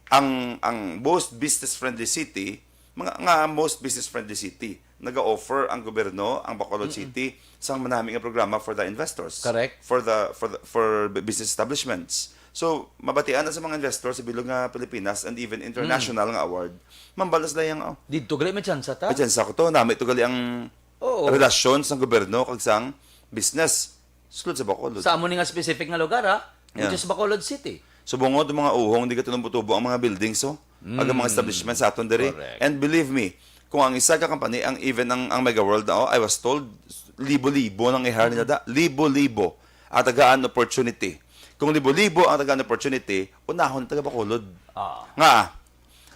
ang ang most business friendly city, mga nga most business friendly city, naga-offer ang gobyerno, ang Bacolod City, sang manami nga programa for the investors. Correct. For the for the, for bu- business establishments. So, mabatian na sa mga investors sa bilog nga Pilipinas and even international nga award. Mambal na sila yung, oh, Didto gali may tsansa ta. may tsansa ko to, nami to gali ang Oo. relasyon sang gobyerno kag sang business. Sulod sa Bacolod. Sa amo ni nga specific nga lugar, ha? Which Yeah. is Bacolod City. Subong nga mga uhong, di ka tinubo-tubo ang mga buildings, so. Ang mga establishment sa aton diri. Correct. And believe me, kung ang isa ka company, ang even ang, ang Mega World na, oh, I was told, libo-libo nang ihar nila da. Libo-libo ang tagaan opportunity. Kung libo-libo ang tagaan opportunity, unahon taga Bacolod. Ah. Nga,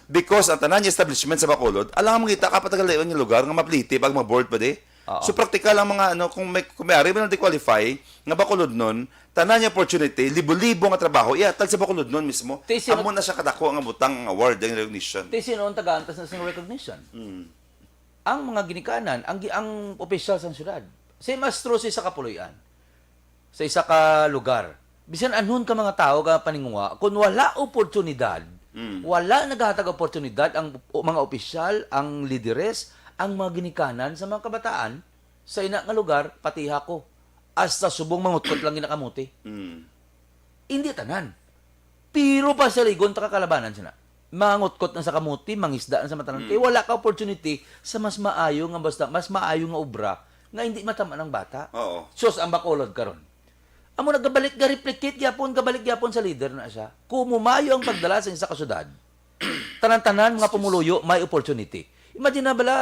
because ang tanan niya establishment sa Bacolod, alang mangita ka pa taga lain nga lugar nga mapliti pag mag-board pa di. Oo. So, practical ang mga, ano, kung may, kung may ari man di qualify, nga Bacolodnon, tanan niya opportunity, libo-libo nga trabaho, ihatag sa Bacolodnon mismo. Ti sino- Amo na siya kadako nga butang ang award, ang recognition. Ti sino ang tagaan ta sa recognition? Ang mga ginikanan, ang, gi- ang opisyal sa syudad. Same as true sa isa ka puloy-an, sa isa ka lugar. Bisan anhon ka mga tao ka paninguha, kung wala oportunidad, wala naghatag oportunidad ang o- mga opisyal, ang lideres, ang mga ginikanan sa mga kabataan, sa ina nga lugar, patiha ko. Hasta subong mangutkot lang ginakamuti. Mm. Hindi tanan. Pero pasaligon ta kakalabanan sina. Mangutkot na sa kamuti, mangisda na sa matanan. Kay wala ka opportunity sa mas maayo nga basta, mas maayo nga obra nga hindi matama ng bata. Oo. Sus, ang Bacolod karon. Amo nagabalik ga replicate gyapon, gabalik gyapon sa leader na siya. Kung mumayo ang pagdala sa isa ka syudad, tanan-tanan mga pumuluyo may opportunity. Imagine na bala,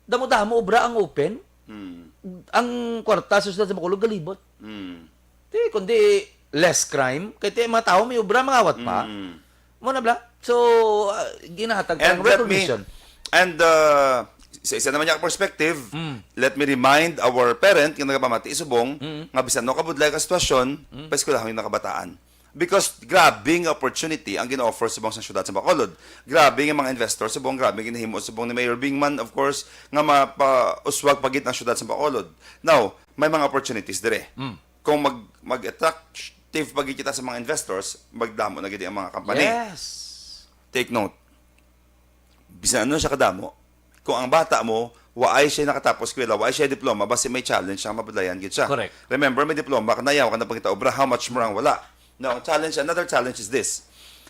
damo-damo obra ang open, Mm. ang kwarta sa syudad sa Bacolod galibot. Mm. Ti, kundi less crime. Kay ti, mga tao may obra, mangawat pa. Mm. Mo na bala? So, ah, ginahatag And ang let me, recognition. and uh, sa isa naman niya ka perspective, Mm. let me remind our parent nga nagapamati subong Mm. nga bisan no kabudlay ka sitwasyon, Mm. paeskwelahon yung nakabataan. Because grabe nga opportunity ang gina-offer subong sa syudad sa Bacolod. Grabe nga mga investor subong, grabe nga ginahimo subong ni Mayor Bingman, of course, nga mapauswag pagit ang syudad sa Bacolod. Now, may mga opportunities dire. Mm. Kung mag mag-attractive pagit kita sa mga investors, magdamo na gid ang mga company. Yes. Take note. Bisan ano siya kadamo, kung ang bata mo, waay siya nakatapos eskwela, waay siya diploma, basi may challenge siya, mapadayan gid siya. Correct. Remember, may diploma ka na, yaw ka na pangita obra, how much more ang wala? Now, ang challenge, another challenge is this.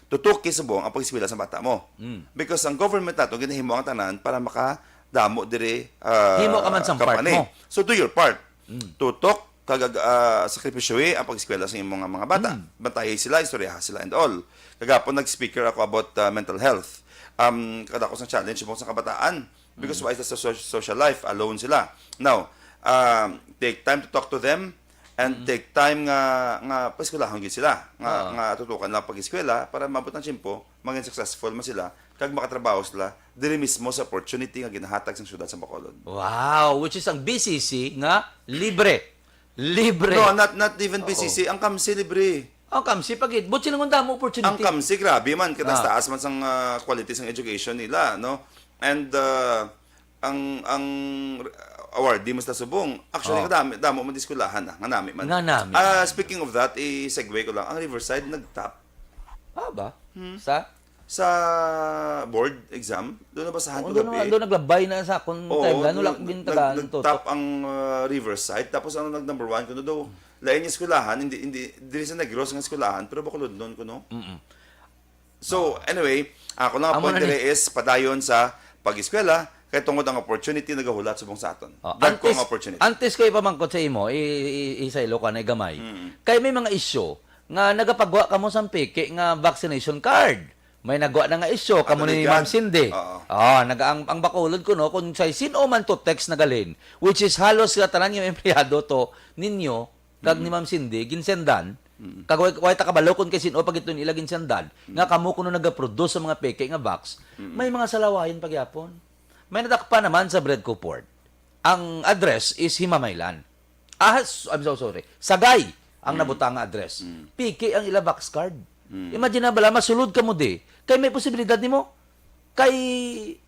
Tutuki subong ang pag-eskwela sa bata mo. Mm. Because ang government nato, ginahimo ang tanan para makadamo diri, ah, Himo ka man sang part company. mo. So, do your part. Mm. Tutok, kag, ah, sakripisyohi ang pag-eskwela sa imong mga bata. Mm. Bantayi sila, istoryaha sila and all. Kagapon nag-speaker ako about, ah, mental health. Um, kadako sang challenge subong sa kabataan. Because Mm. why is the so- social life? Alone sila. Now, um, take time to talk to them and Mm. take time nga nga paeskwelahon gyud sila, nga Oo. nga tutukan lang pag-eskwela para maabot ang tiyempo, maging successful man sila kag makatrabaho sila diri mismo sa opportunity nga ginahatag sang syudad sa Bacolod. Wow, which is ang B C C nga libre. Libre. No, not not even Oo. B C C, ang kamsi libre. Ang kamsi pagid, but sila ngun damo opportunity. Ang kamsi grabe man, Ah. kataas-taas man sang ah, quality sang education nila, no? And ah, ang ang awardee man sila subong. Actually, Oh. kadami, damo man eskwelahan na, nga nami man. Nga nami. Ah, speaking of that, i-segue ko lang, ang Riverside nag-top Ah, ba? Hmm. Sa? Sa board exam, doon nabasahan ko Doon, gabi. Doon naglabay na sa akong Oo, timeline. Wala nag- din nag- tagaan nag-top ang ah, Riverside. Tapos ang nag-number one, kuno daw, lain yung eskwelahan, hindi, hindi, diri sa Negros nga eskwelahan, pero Bacolodnon kuno. Mm-mm. So, anyway, ako lang ang Amo point na ni. Dire is padayon sa pag-eskwela, kay tungod ang opportunity nagahulat subong sa aton. Oh, Dagko antes, ang opportunity. Antes ko ipamangkot sa imo, i, i, isaylo ko na gamay. Mm. Kay may mga isyu nga nagapagwa kamo sang peke nga vaccination card. May nagwa na nga isyu, kamo ni Katuligan. Ma'am Cindy. Oo. Ah, naga ang, ang Bacolod kuno, kung sa sino man to text nagalin, which is halos nga tanan yung empleyado to ninyo, kag ni Ma'am Cindy, ginsendan, Mm. kag way, way ta kabalo kung kay sino pa gito nila ginsendan, nga kamo kuno nagaproduce sa mga peke nga vax, may mga salawayon pagyapon. May nadakpan naman sa Bredco Port. Ang address is Himamaylan. Ah, s- I'm so sorry. Sagay ang nabutang nga address. Mm. Peke ang ila vax card. Mm. Imagine na bala, masulod ka mo di. Kay may posibilidad nimo. Kay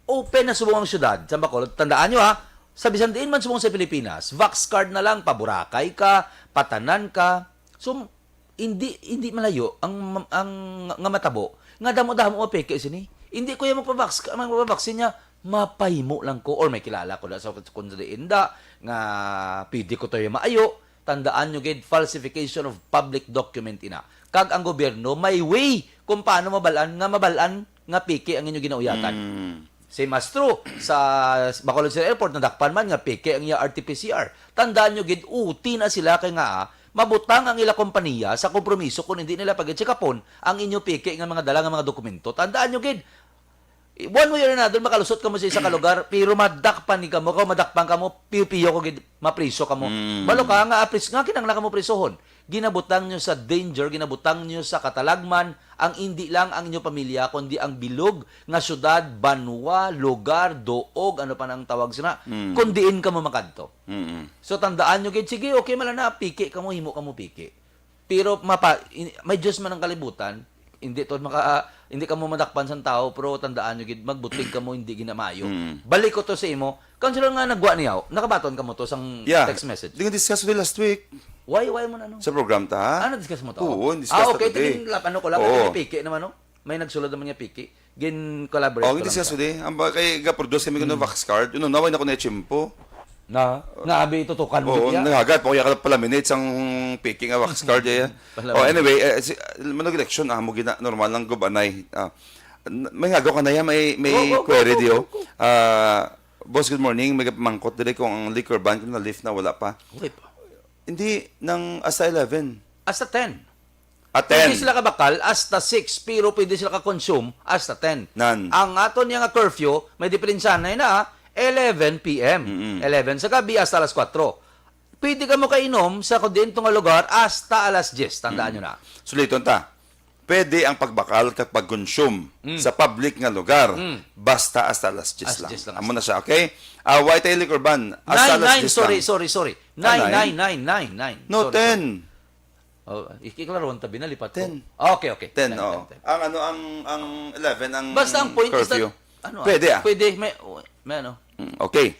open na subong ang syudad sa Bacolod. Tandaan nyo ha, sa bisan diin man subong sa Pilipinas, vax card na lang, pa Boracay ka, pa Tanan ka. So, hindi hindi malayo ang ang nga matabo nga damo-damo mapeke sini. Hindi ko yung magpavax magpavaksin niya, mapahimo lang ko or may kilala ko na sa kung sa diin da nga pwede ko to yung maayo. Tandaan nyo gid, falsification of public document ina. Kag ang gobyerno may way kung paano mabalaan nga mabalaan nga peke ang inyo ginauyatan. Mm. Si Mastro sa Bacolod City Airport nadakpan man nga peke ang iya R T P C R. Tandaan nyo gid, uti na sila kay nga ah, mabutang ang ila kompanya sa kompromiso kung hindi nila pag-check-upon ang inyo peke nga mga dala nga mga dokumento. Tandaan nyo gid, one way or another, makalusot kamo sa isa ka lugar, pero madakpan ni kamo, kung madakpan kamo, piyo-piyo ko gid, mapriso kamo. Mm. Balo ka nga apris nga kinahanglan kamo prisohon. Ginabutang nyo sa danger, ginabutang nyo sa katalagman, ang hindi lang ang inyo pamilya, kundi ang bilog nga syudad, banwa, lugar, duog, ano pa nang tawag sina, Mm. kung diin kamo makadto. Mm-mm. So tandaan nyo gid, sige, okay man na, piki kamo, himo kamo piki. Pero mapa, in- may Diyos man ang kalibutan, hindi to maka hindi kamo madakpan sang tao, pero tandaan nyo gid, magbutig kamo, hindi ginamayo. Mm. Balik ko to sa imo. Councilor nga nagwa niya, nakabaton kamo to sang Yeah. text message. Di nga discuss nila last week Why, why mo na no? sa program ta, ha? Ah, na-discuss mo to? Oo, discuss Ah, ta okay. today. Ito yung lap-, ano ko lang, Oo. may piki naman, no? May nagsulod naman niya piki. Gin-collaborate Oh, ko lang discuss siya. today. Ang ba kay ga-produce kami kuno Hmm. vax card, you know, naway na ko na chimpo. Na, nga abi tutukan mo Oo, gid ya? Nagagad pa ko ya palaminate sang piki nga vax card eh. Palaminate. Oh, anyway, eh, si, alam mo nag-election ah, mo gina normal lang gub anay. Ah, n- may ngagaw ka na ya, may may Go, go, go, query go, diyo. go, go. Ah, boss, good morning. May mangkot diri kung ang liquor ban kung na-lift na, wala pa. Wait. Hindi nang hasta eleven. Hasta ten. At ten. Pwede sila kabakal hasta six, pero pwede sila ka-consume hasta ten. Nan. Ang aton niya nga curfew, may diferensya na yun na, eleven p m. Mm-mm. Eleven sa gabi hasta alas kwatro. Pwede ka mo kainom sa kung diin to nga lugar hasta alas diyes. Tandaan nyo na. Suliton ta. Pwede ang pagbakal kag pag-consume Mm. sa public nga lugar Mm. basta hasta alas diyes Alas lang. diyes lang. Amo na siya, okay? Ah, why tayo liquor ban? Hasta Nine, alas nine, diyes sorry, lang. sorry, sorry. Ah, Nine, nine? nine, nine, nine, nine. No, Sorry, sorry. ten. Oh, ikiklaro ang tabi na lipat ko. Ten. Ah, okay, okay. Ten, Ten, oo. ten, ten. Ang ano, ang, ang eleven, ang Basta ang point curfew. is that, ano, ah, Pwede ah. Pwede, may, oh, may ano. Mm, okay.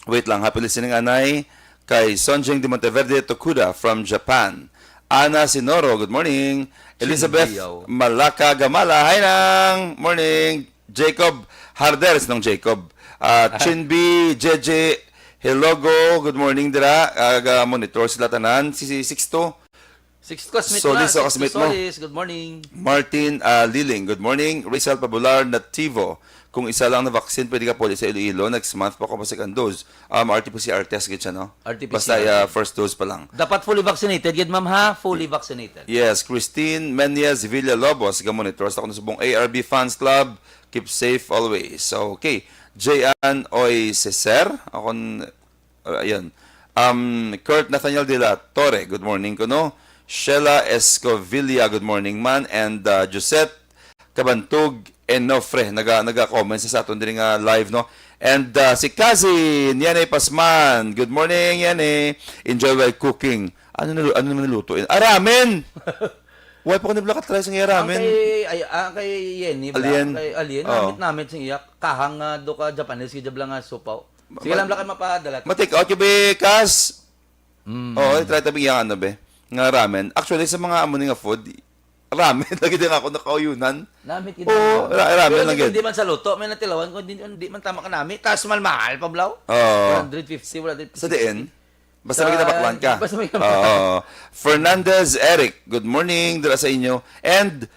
Wait lang, happy listening, anay. Kay Sonjing de Monteverde Tokuda from Japan. Ana Sinoro, good morning. Elizabeth Sindiyaw. Malaka Gamala, hi nang. Morning. Jacob Harder, si Nong Jacob. Ah, Chin B, J J, hello, go. Good morning, dira. Ah, ga-monitor sila tanan. Si, si Sixto. Sixto ka Smith Solis, lang, o, Sixto Smith mo. Solis, good morning. Martin, ah, Liling, good morning. Rizal Pabular, Nativo. Kung isa lang na vaccine, pwede ka puli sa Iloilo. Next month pa ko pa second dose. Um, R T P C R test gid siya, no? R T P C R. Basta, ah, first dose pa lang. Dapat fully vaccinated gid, ma'am, ha? Fully vaccinated. Yes, Christine Menyes Villalobos, ga-monitor sa kuno subong A R B Fans Club. Keep safe always. So, okay. Jayan Oy Ceser, akon, uh, ayun. Um, Kurt Nathaniel de la Torre, good morning kuno. Sheila Escovilla, good morning man. And, uh, Josette Kabantug Enofre, naga, naga-comment sa, sa aton diri nga live, no? And, uh, si Kazi Nianay Pasman, good morning, Nianay. Enjoy while cooking. Ano na, ano naman niluto? Ah, ramen! Why pa ko nabla ka-try sa iya ramen? Ang kay, ay, ang kay Yenny, bla, Alien? Kay Alien, Oh. Namit-namit sa iya, kahang nga do ka Japanese, gid bla nga supaw. Sige Ma-, lang, bla, kay mapadalat. Ma-take out ka, be, Kas? Mm. Oo, try tabi iya, ano, be, nga ramen. Actually, sa mga amo ni nga food, ramen lagi din ako nakauyunan. Namit gid Oo, naman. Ra-, ramen Pero lang gid. Hindi man sa luto, may natilawan ko, hindi, hindi man tama ka nami. Taas man mahal pa, blaw. Oo. One hundred fifty, one hundred fifty. Sa diin? Basta may Sa, kinabaklan ka. Basta may Oo. Fernandez Eric, good morning, dira sa inyo. And,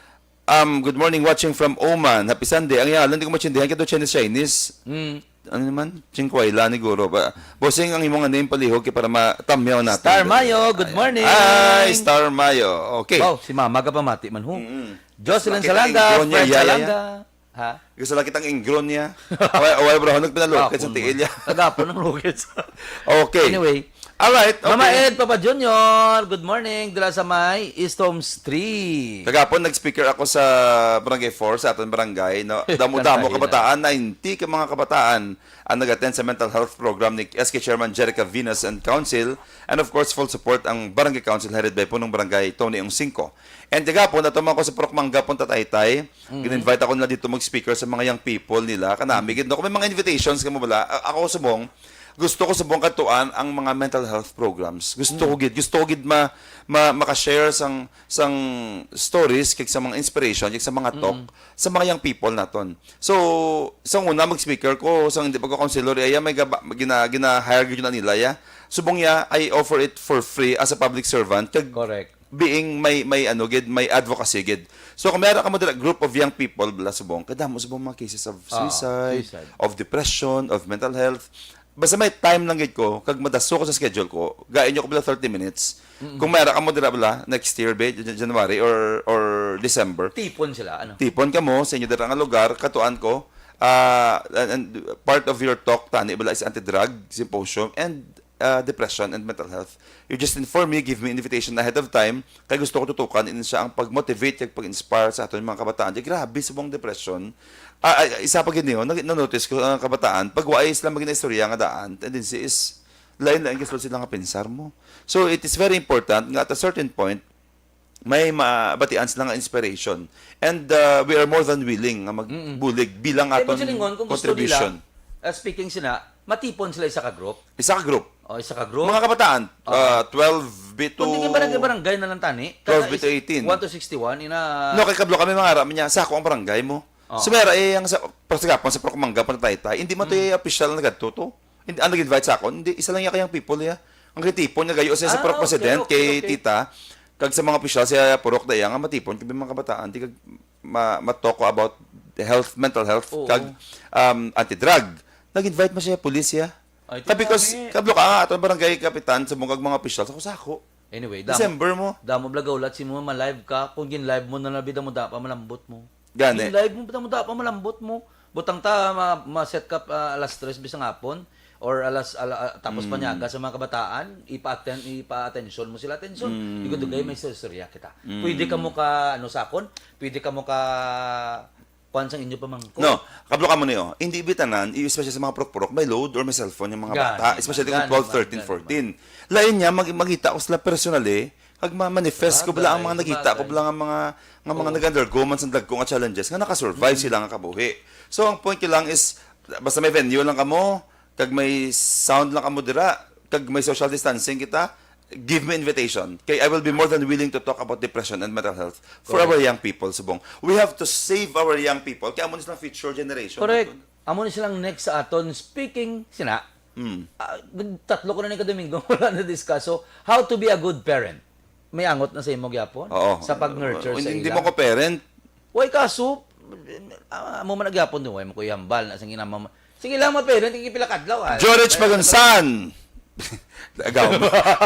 um, good morning, watching from Oman. Happy Sunday. Ang yalan, di ko maintindihan kay do Chinese, Chinese. Mm. Ano naman? Chingkwayla ni Guro ba? Bossing, ang imo nga name palihog kay para matamyaw natin. Star Mayo, good morning. Ay, Star Mayo. Okay. Wow, si Mama ka pamati man, ho. Mm-mm. Jocelyn Nakita Salanda, ang Fred Ingron niya, Yaya. Salanda. Ha? Gusto lang kitang ingron niya. Wala, wala, bro. Nagpinalukit sa Kapon tiil mo. Niya. Kagapon ang lukit sa Okay. Anyway. Alright, Mama okay. Ed, Papa Junior, good morning. Dira sa may East Homes three. Kagapon, nag-speaker ako sa Barangay four, sa aton barangay, no? Damo-damo Kanta kabataan, ninety ka mga kabataan ang nag-attend sa mental health program ni S K Chairman Jerica Venus and Council. And of course, full support ang Barangay Council headed by Punong Barangay Tony Ongsinco. And kagapon, ato man ko sa Purok Mangga, Punta Taytay. Mm. Gin-invite ako nila dito mag-speaker sa mga young people nila. Kanami, gid, no? Kung may mga invitations ka mo bala, a-, ako subong, gusto ko subong katuan ang mga mental health programs. Gusto ko Mm. gid, gusto ko gid ma-, ma-, maka-share sang, sang stories, kag sa mga inspiration, kag sa mga talk, Mm. sa mga young people naton. So, sa una, mag-speaker ko, sa hindi pa ko counselor, iya, may gaba-, gina-, gina-hire gyud na nila, ya. Subong ya, I offer it for free as a public servant, kag Correct. being may, may ano gid, may advocacy gid. So, kung meron ka mo dira group of young people, bala subong, kadamo subong mga cases of Ah, suicide, suicide. of depression, of mental health. Basta may time lang gid ko, kag madaso ko sa schedule ko, gain nyo ko bala thirty minutes. Mm-mm. Kung meron ka mo dira bala, next year, be, Jan-, January or, or December, Tipon sila, ano? tipon ka mo sa inyo dira nga lugar, katuan ko, ah, and, and part of your talk, tani bala is anti-drug symposium, and uh, depression and mental health. You just inform me, give me invitation ahead of time, kay gusto ko tutukan, ini siya ang pag-motivate kag pag-inspire sa aton mga kabataan. Di, grabe sa buong depression. Ah, ah, isa pa gid niyo, nag-, na-notice ko ang kabataan, pag wa sila maginaistorya nga daan, tendency is, lain-lain gid sila nga pensar mo. So, it is very important nga at a certain point, may mabatian sila nga inspiration. And, uh, we are more than willing nga Mm-mm. magbulig bilang Kaya aton kung silingon, kung gusto contribution. nila, uh, speaking sila, matipon sila isa ka group. Isa ka group. O, isa ka group. Mga kabataan, Oo. uh, twelve B to Kung di ka barangay-barangay na lang tani, twelve B to kada is eighteen. one to sixty-one, ina No, kay kablo kami mga araman niya, sa ako ang barangay mo. Oo. So, meron eh, ang sa, para sa gapon, sa Purok Mangga, Punta Taytay, hindi man to Mm. eh, official na gadto to. Hindi, ang nag-invite sa akon, hindi, isa lang iya ka young people, iya. Ang gitipon niya gayo siya sa Ah, Purok okay, President, okay, kay okay. Tita, kag sa mga opisyal sa Purok, daya nga matipon kami mga kabataan, di kag ma-, ma-talk ko about health, mental health, Oo. kag, um, anti-drug. Nag-invite mo siya, pulis siya. Ay, Ta, because, tinami. kablo ka nga, atong barangay kapitan, sa mga, mga opisyal, sa kusako. Anyway, damo, December mo. damo bala gaulat si mo, ma-live ka. Kung gin-live mo na, nabida mo, da pa malambot mo. Gani. Gin-live mo, bida mo, da pa malambot mo. Butang ta, ma-, ma-set ka, ah, alas tres bisang hapon, or alas, ala-, ah, tapos Mm. panyaga sa mga kabataan, ipa-atten-, ipa-attention mo sila, attention. Mm. Dugay-dugay may istorya kita. Mm. Pwede ka mo ka, ano, sakon? Pwede ka mo ka, kuwan sang inyo pamangko? No, kablo ka mo niyo. Hindi bitanan, i-, especially sa mga purok-purok, may load or may cellphone yung mga Gani bata, man, especially kung gani twelve, man, thirteen, gani man. fourteen. Lain niya, mag-, magita ko sila personally, kag ma-manifest ko Sabagay, bala ang mga nakita ko sabagay. bala nga mga, nga mga Oo. nag-undergo man sa dagko nga challenges, nga nakasurvive Mm. sila nga kabuhi. So, ang point ko lang is, basta may venue lang kamo, kag may sound lang kamo dira, kag may social distancing kita, give me invitation. Kay I will be more than willing to talk about depression and mental health for Correct. our young people, subong. We have to save our young people. Kay amo ni silang future generation Correct. naton. Amo ni silang next sa aton. Speaking, sina, Mm. ah, tatlo ko na ni ka Domingo, wala na discuss. So, how to be a good parent? May angot na sa imo gyapon? Oo. Sa pag-nurture sa Hindi ila? mo ko parent. Way kaso, ah, amo man na gyapon, way mo ko ihambal na sa ginama mo. Sige lang, ma-parent, kay pila kadlaw, ah. Jorich Magunsan! Agaw.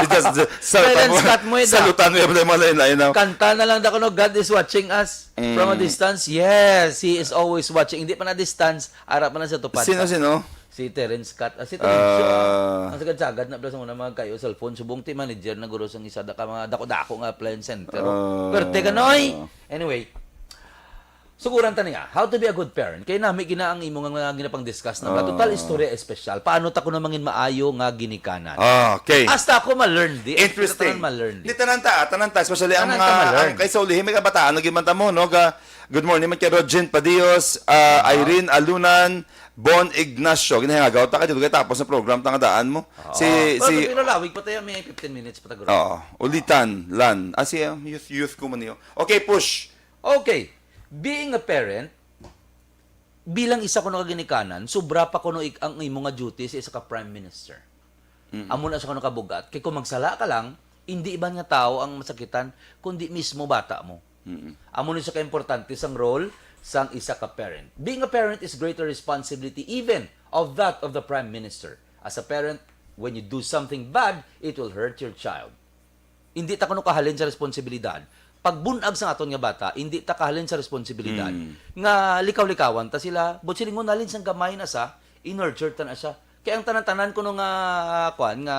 Just, just, salutan Parents mo, cut mo, eh, da. salutan mo yung mga lain-lain, no? Kanta na lang da kuno, "God is watching us from a Mm. distance." Yes, He is always watching. Hindi pa na distance, ara pa na sa tupad Sino, pa. sino? Si Terence Cat, ah, si Terence, Ah. ah. Ang sagad-sagad na pala sa muna mga kayo, cellphone, subong ti manager na guro sang isa da ka mga dako-dako nga appliance center. Ah. Perte ka, Noy! Anyway, suguran ta niya, how to be a good parent. Kay nami gina ang imo nga, nga ginapang-discuss na ba? Ah. Total istorya espesyal. Paano ta kuno mangin maayo nga ginikanan? Ah, okay. Hasta ako ma-learn di. Interesting. Tanan ma-learn di. Di tanan ta, tanan ta, especially ang Tanan mga, ta ma-learn. ang kay sa ulihi, may kabataan, lagi man ta mo, no? Ga, good morning, man kay Rogen Padios, ah, Ah. Irene Alunan, Bon Ignacio. Ginahangagaw ta ka dito kay tapos na program, tanga daan mo. Oo. Si, Pero si, pinalawig pa tayo, may fifteen minutes pa tagro. Oo. Ulitan, Lan. Ah, si, uh, youth, youth ko man niyo. Okay, push. Okay. Being a parent, bilang isa kuno ka ginikanan, sobra pa kuno ik-, ang imo nga duty sa isa ka prime minister. Mm. Amo na sa kuno ka bugat. Kay kung magsala ka lang, hindi iban nga tao ang masakitan, kundi mismo bata mo. Mm. Amo ni sa ka importante sang role sang isa ka parent. Being a parent is greater responsibility even of that of the prime minister. As a parent, when you do something bad, it will hurt your child. Hindi ta kuno kahalin sa responsibilidad. Pagbunag sa aton nga bata, hindi ta kahalin sa responsibilidad Mm. nga likaw-likawan ta sila. But silingon, halin sang gamay na sa, i-nurture ta na siya. Kay ang tanan-tanan kuno nga, ah, kwan, nga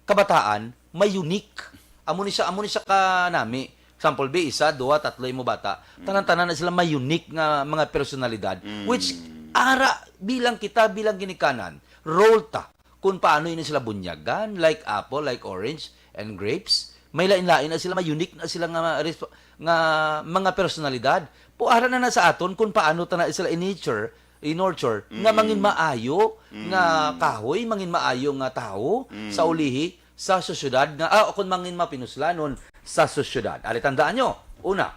kabataan, may unique. Amo ni siya, amo ni siya ka nami. Example, be, isa, duha, tatlo imo bata. Mm. Tanan-tanan na sila may unique nga mga personalidad, Mm. which ara bilang kita, bilang ginikanan, role ta kung paano ini sila bunyagan, like apple, like orange, and grapes. May lain-lain na sila, may unique na sila nga, resp-, nga mga personalidad. Puara na na sa aton kung paano ta na sila i-nurture, i-nurture, nga Mm. mangin maayo nga Mm. kahoy, mangin maayo nga tawo Mm. sa ulihi, sa sosyedad nga, ah, o kung mangin mapinuslanon sa sosyedad. Ari, tandaan nyo, una,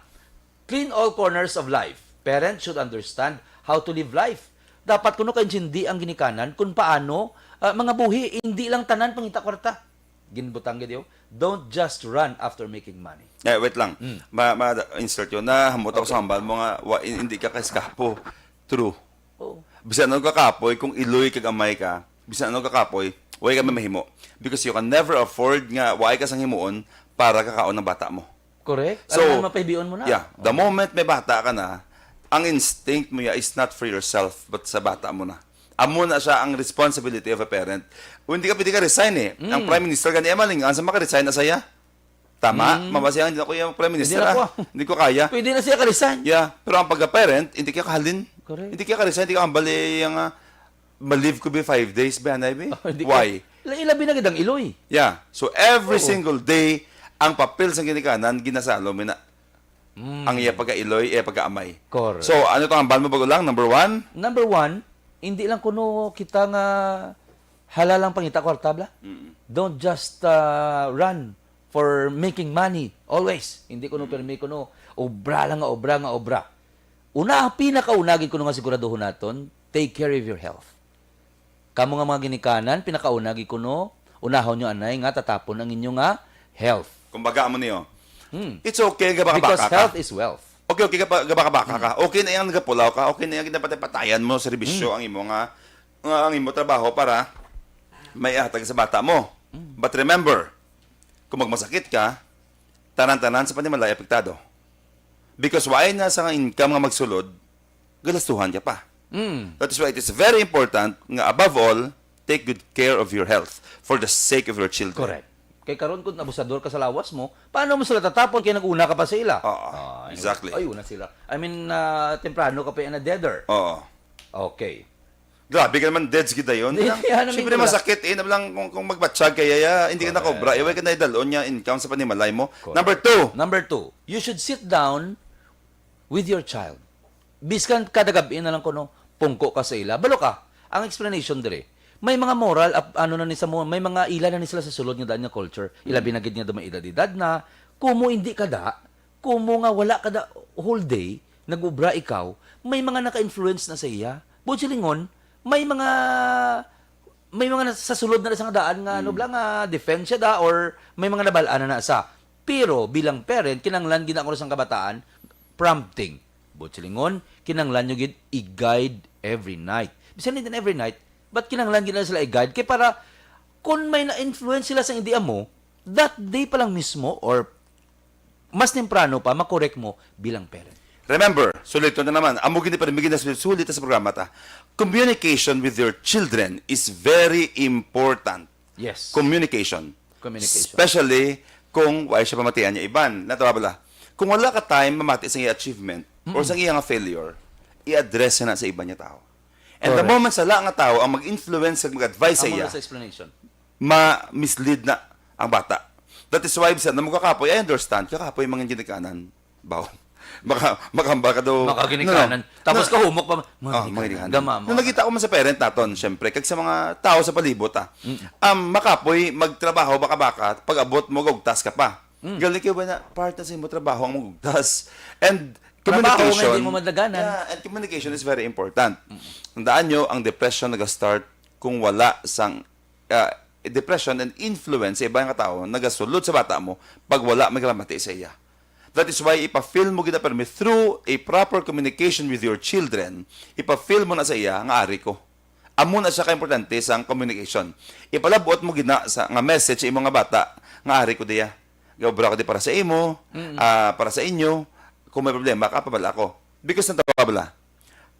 clean all corners of life. Parents should understand how to live life. Dapat kuno kaintindi ang ginikanan kung paano, ah, mga buhi, hindi lang tanan pangita kwarta. Ginbutang gid yo, "Don't just run after making money." Eh, wait lang. Mm. Ma, ma, insert yun. Nahamot ako Okay. sa hambal mo nga, wa, hindi ka kaskapo. True. Oo. Bisan ano ka kapoy, kung iloy kag amay ka, bisan ano ka kapoy, way ka may mahimo. Because you can never afford nga way ka sang himuon para kakaon ng bata mo. Correct. So, Alam mo, mapahibion mo na. yeah, the Okay. moment may bata ka na, ang instinct mo ya is not for yourself, but sa bata mo na. Amo na siya ang responsibility of a parent. O, hindi ka pwede ka resign eh. Ang Mm. Prime Minister gani, eh, malingaw sa maka-resign na saya. Tama? Mm. Mabasa ang, "Hindi na ko yung Prime Hindi Minister, na ah. ko. Hindi ko kaya." Pwede na siya ka-resign. Yeah. Pero ang pagka-parent, hindi ka kahalin. Correct. Hindi ka ka-resign, hindi ka kambali yung, ah, "Ma-leave ko be five days, be, anay, be." Oh, hindi ka Why? La-, ilabi na gid ang iloy. Yeah. So, every Oo. single day, ang papel sa ginikanan, ginasalo mo na. Mm. Ang iya pagkailoy, iya pagkaamay. Correct. So, ano tong hambal mo bago lang? Number one? Number one, hindi lang kuno kita nga halalang pangita kwarta, bla. Mm. Don't just, uh, run for making money always. Hindi kuno Mm. permi kuno obra lang nga obra nga obra. Una, pinakauna gid kuno nga siguraduhon naton, take care of your health. Kamo nga mga ginikanan, pinakauna gid kuno, unahon nyo anay nga tatapon ang inyo nga health. Kumbaga, amo niyo, Hmm. it's okay, gabaka-baka Because ka. health is wealth. Okay, okay, gaba-, gabaka-baka Hmm. ka. Okay na yung nagapulaw ka. Okay na yung ginapatay-patayan mo, serbisyo, Hmm. ang imo nga, nga ang imo trabaho para may ihatag sa bata mo. Hmm. But remember, kung magmasakit ka, tanan-tanan sa panimalay apektado. Because why na sa income nga magsulod, galastuhan ka pa. Mm. That is why it is very important nga above all, take good care of your health for the sake of your children. Correct. Kay karon kung abusador ka sa lawas mo, paano mo sila tatapon kay nag-una ka pa sa ila? Oo, Ah, anyway. exactly. Ay, una sila. I mean, ah, temprano ka pa yan na deader. Oo. Okay. Grabe ka naman, deads gid dayon. Hindi, Lang, ano, siyempre, hindi ko masakit, eh, na lang kung, kung magbatsyag kaya, ya, hindi ka Correct. nakobra, iway ka na idalon niya income sa panimalay mo. Correct. Number two. Number two, you should sit down with your child. Biskan kada gabi na lang kuno, pungko ka sa ila. Balo ka, ang explanation dire, may mga moral, ap-, ano na ni sa mo, may mga ila na ni sila sa sulod nga daan nga culture. Ilabi Mm. na gid nga dumay edad-edad na, kumo hindi ka da, kumo nga wala ka da whole day, nag-ubra ikaw, may mga naka-influence na sa iya. Buot silingon, may mga, may mga nas-, sa sulod na sa nga daan nga, ano, Mm. bala nga defense siya da, or may mga nabal-an na na sa. Pero bilang parent, kinahanglan gid na ako sa kabataan, prompting. Buot silingon, kinahanglan nyo gid i-guide every night. Bisan hindi na every night, but kinahanglan gid na sila i-guide. Kay para, kung may na-influence sila sa hindi amo, that day pa lang mismo, or mas temprano pa, makorek mo bilang parent. Remember, sulit ko na naman, amo gini pa rin, may ginasulit-sulit sa programa ta. Communication with your children is very important. Yes. Communication. Communication. Especially kung wala siya pamatian niya iban. Natawa bala? Kung wala ka time mamati sa iya achievement or Mm-mm. sa iya nga failure, i-address na sa iban niya tao. And the Correct. moment sa la nga tao ang mag-influence kag mag-advise sa Amo na iya, sa explanation. ma-mislead na ang bata. That is why, bisan na mo kakapoy, I understand, kakapoy, mga ginikanan. Baw. Maka-, makahambal ka daw. Makaginikanan. No, no. Tapos No. kahumok pa, Oh, mga ginikanan. Mga ginikanan. Gama mo. Nung nakita ko man sa parent naton, syempre, kag sa mga tao sa palibot, ah. Mm. Um, makapoy, magtrabaho, baka-baka, pag-abot mo, gugtas ka pa. Mm. Galing kayo ba na, part na sa imo trabaho ang magugtas? And Trabaho nga communication, hindi mo madaganan. Yeah, and communication is very important. Mm. Tandaan nyo, ang depression nag-start kung wala sang, ah, depression and influence sa ibang tao nagasulod sa bata mo pag wala magramati sa iya. That is why ipa-feel mo gid na permi through a proper communication with your children, ipa-feel mo na sa iya nga ari ko. Amo na siya ka-importante sang communication. Ipalabot mo gid na sa, nga message sa imo nga bata nga ari ko diya. Gaobra ko di para sa imo, Mm. ah, para sa inyo. Kung may problema ka, pabala ko. Because ng tawag bala,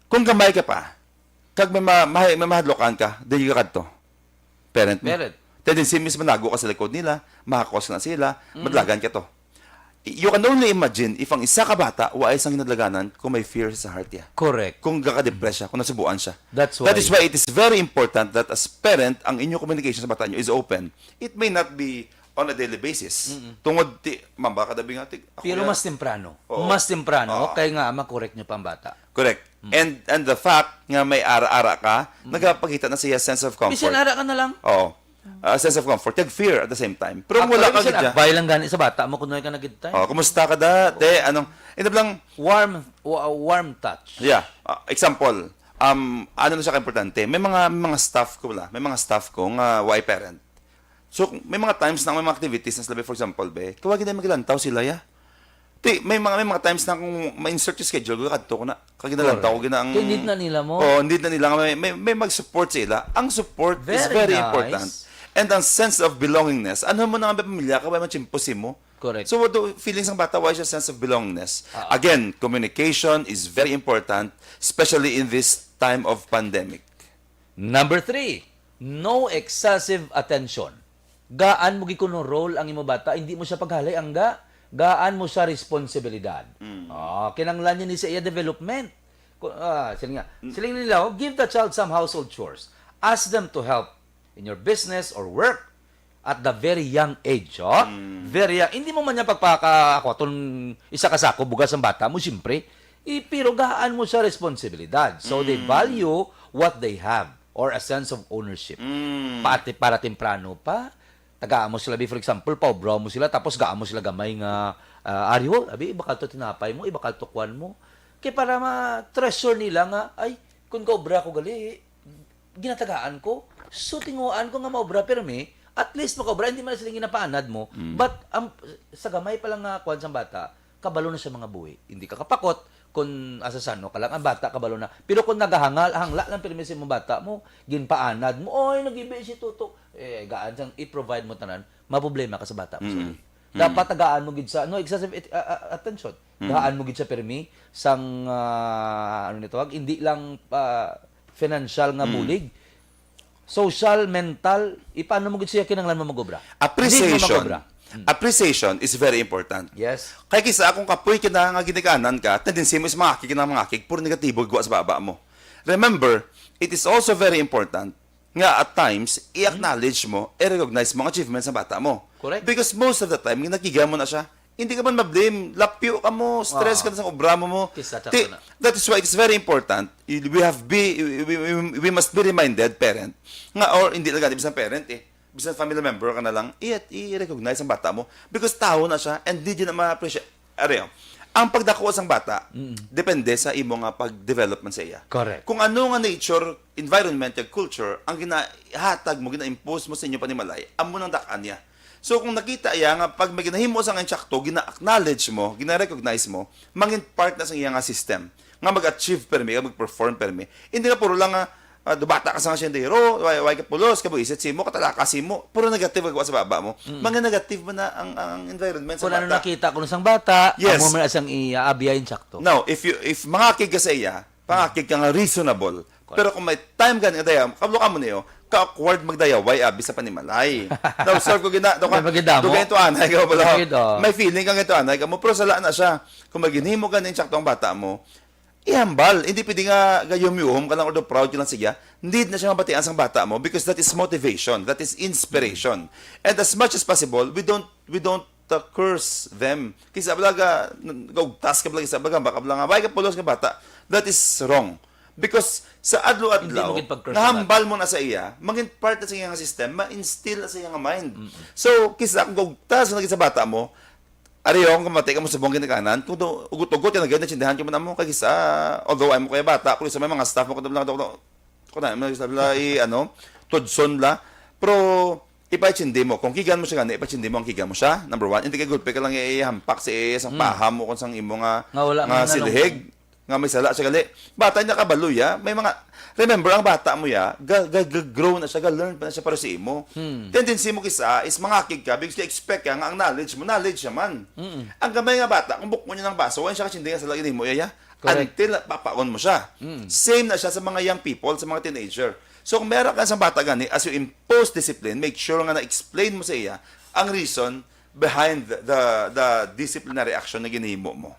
kung gamay ka pa, kag may ma-, may, may mahadlokan ka, di ka kadto. Parent mo. Parent. Tendency, mis manago ka sa likod nila, mahakos na sila, Mm. madlagan ka to. You can only imagine if ang isa ka bata wa ay sang ginadlaganan kung may fear sa heart niya. Correct. Kung gaka-depress siya, kung nasubuan siya. That's That is why. why it is very important that as parent, ang inyong communication sa bata niyo is open. It may not be on a daily basis. Mm-mm. Tungod ti, mamba ka dabi nga, ti, ako Pero ya- mas temprano. Oo. Mas temprano, Oo. kay nga makorek niyo pa ang bata. Correct. Mm. And, and the fact nga may ara-ara ka, Mm. nagapakita na siya sense of comfort. Bisan ara ka na lang. Oo. Ah, sense of comfort. Kag fear at the same time. Pero Actually, wala ka bisan gid siya. agbay lang gani sa bata mo, kung nuhay ka na gid tayo. Oh, kumusta ka da? Te, anong, ina lang, Warm, wa-, warm touch. Yeah. Ah, example, um, ano na siya ka-importante? May mga, may mga staff ko wala. May mga staff ko nga why parent. So, may mga times na may mga activities na sila, for example, be, kawagi na magilantaw sila, ya. Ti, may mga, may mga times na kung ma-insert yung schedule ko, kadto ko na. Kag ginalantaw ko Correct. gina ang Kay need na nila mo. Oo, need na nila nga may, may, may mag-support sa ila. Ang support is Very very nice. important. And ang sense of belongingness. Ano mo na nga may pamilya ka, may machimpo si mo? Correct. So, what do, feelings ng bata, why siya sense of belongingness? Ah. Again, communication is very important, especially in this time of pandemic. Number three, no excessive attention. Gaan mo gikuno role ang imo bata, hindi mo siya paghalay ang ga-, gaan mo siya responsibilidad. Mm. Ah, kinahanglan niya ni sa iya development. Ku-, ah, siling nga, Mm. siling nila, oh, give the child some household chores. Ask them to help in your business or work at the very young age, oh. Mm. Very young. Hindi mo man niya pagpaka-, ako, atong isa ka sako, bugas ang bata mo, siyempre. I-, pero gaan mo siya responsibilidad. So, they Mm. value what they have or a sense of ownership. Mm. Pati para temprano pa, tagaan mo sila, be, for example, paobra mo sila, tapos gaan mo sila gamay nga, ah, "Ari ho, abi, ibakal to tinapay mo, ibakal to kwan mo." Kay para ma-treasure nila nga, "Ay, kung kaobra ko gali, ginatagaan ko." So, tinguhaan ko nga maobra, pero mi, at least makaobra, hindi man sila ginapaanad mo. Mm. But, ang, sa gamay pa lang nga kwan sa bata, kabalo na siya mga buhi. Hindi ka kapakot kung asa sano ka lang. Ang bata, kabalo na. Pero kung nagahangla, hangla lang pirmi sa imong bata mo, ginpaanad mo, "Oy, nagibi si Tuto." Eh, gaan sang i-provide mo tanan, maproblema ka sa bata mo. Mm. Sorry. Mm. Dapat tagaan mo gid sa, no, excessive it-, a-, a-, attention. Mm. Gaan mo gid sa pirmi, sang, ah, ano ni tawag, hindi lang, ah, financial nga Mm. bulig. Social, mental, ipano mo gid siya kinahanglan mo mag-obra? Appreciation. Hindi mo mag-obra. Hmm. Appreciation is very important. Yes. Kay kisa akong kapoy ka na nga ginikanan ka, tendency mo is mangakig ka na mangakig, puro negatibo gawa sa baba mo. Remember, it is also very important nga at times, i-acknowledge mo, i-recognize mo ang achievements sa bata mo. Correct. Because most of the time, nakiga mo na siya. Hindi ka man ma-blame. Lapyo ka mo, stress Oo. ka na sa obra mo mo. Kisa Ti-, na. that is why it's very important. We have be, we, we, we, we must be reminded, parent, nga, or hindi lang gani, bisan parent eh. Bisan family member ka na lang, i-, i-recognize ang bata mo. Because tao na siya, and di na ma-appreciate. Are, oh. Ang pagdako sang bata, Mm. depende sa imo nga pag-development sa iya. Correct. Kung ano nga nature, environment, kag culture ang ginahatag mo, gina-impose mo sa inyo panimalay, amo nang dak-an niya. So kung nakita iya nga pag may ginahimo sa nga insakto, gina-acknowledge mo, gina-recognize mo, mangin part na sa iya nga system nga mag-achieve permi, mag-perform permi. Hindi na puro lang nga, ah, "Dubata ka sa nga siyendero, way, way ka pulos, kabuisit simo, katalaka simo." Puro negative ang gawa sa baba mo. Mga negative man na ang, ang environment sa Kung ano bata. Nakita ko sang bata, Yes. Amo man sang iya, abya insakto. Now, if you, if mangakig ka sa iya, pangakig ka nga reasonable. Pero kung may time gani nga daya, kablo ka mo niyo, ka-awkward magdayaway abi sa panimalay. Na-observe ko gina, daw ka, May magidamo. Dugay ito anay ka pala. May magidamo. May feeling ka nga ito anay ka mo, pero sala na siya. Kung maginhimo ka ning saktong bata mo, ihambal. Hindi pwede nga gayumyuhom ka lang or daw proud ka lang siya. Need na siya mabatian sang bata mo because that is motivation, that is inspiration. And as much as possible, we don't, we don't uh, curse them. Kisa bala ga, gaugtas ka bala, kisa bala, baka bala nga, "Way ka pulos nga bata." That is wrong. Because sa adlaw-adlaw, Hindi mo gid pag-curse nahambal mo na sa iya, mangin part na sa iya nga system, ma-instill na sa iya nga mind. So, kisa kung gaugtas na gid sa bata mo, ari, oh, kung kamati ka mo sa buong ginikanan, kung do, ugot-ugot ka na gid, natsindihan ka mo na mo, kay kisa, although ay mo kaya bata, pero sa may mga staff mo, kung lang, kung na, may sabi la, i, ano, tudson la. Pero, ipaitsindi mo. Kung kigan mo siya gani, ipaitsindi mo ang kigan mo siya. Number one, hindi kay gulpe ka lang ihampak sa iya, sang paha mo, kung sang imo nga, Nga wala nga man silhig, nga may sala siya gali. Bata niya kabalo ya. May mga, remember, ang bata mo ya, ga, ga, ga-grow na siya, ga-learn pa na siya para sa imo. Tendency mo kisa is mangakig ka because you expect ka nga ang knowledge mo, knowledge siya man. Ang gamay nga bata, kung bukon niya ng baso, wala siya kasindi nga sala ginimo iya ya. Correct. Until papaon mo siya. Same na siya sa mga young people, sa mga teenager. So kung meron ka sa bata gani, as you impose discipline, make sure nga na-explain mo sa iya ang reason behind the the disciplinary action na ginhimo mo.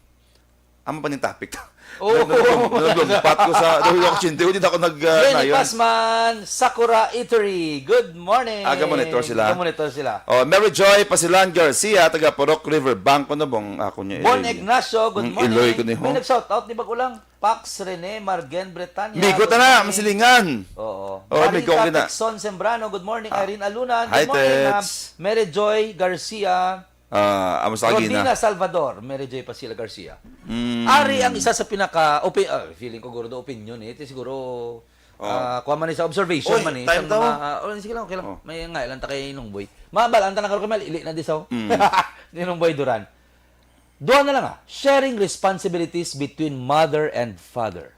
Amo pa ning topic. Oo. Nag-, nag-, naglumpat ko sa, daw yung opportunity, hindi ako nag, uh, Jenny nayon. Pasman, Sakura Eatery. Good morning. Aga monitor sila. Aga monitor sila. Oh, Mary Joy Pasilan Garcia, taga Purok River Bank, kuno bang ako niya. Bon Iloy. Ignacio, good Mm, morning. Iloy ko ni ho. May nag-shout out ni Bagulang. Pax Rene Margen Bretanya. Migo Good ta na, morning. Masilingan. Oo. Oh, may Marita gawin na. Tixon Sembrano, good morning. Ah. Irene Alunan, Hi, good morning, ma'am. Tits. Mary Joy Garcia. Ah, amo sa Rodina Agina. Salvador, Mary Joy Pasila Garcia. Mm. Ari ang isa sa pinaka opi-, ah, feeling ko guro do opinion eh. Ito siguro Oh. ah, kuha man ni sa observation Oy, man eh. time Sa to. mga, ah, oh, sige lang, okay lang. Oh. May nga lang ta kay Nong Boy. Mabal ang tanang kay Mel, ili na disaw. Mm. Ni Nong Boy Duran. Duha na lang ah. Sharing responsibilities between mother and father.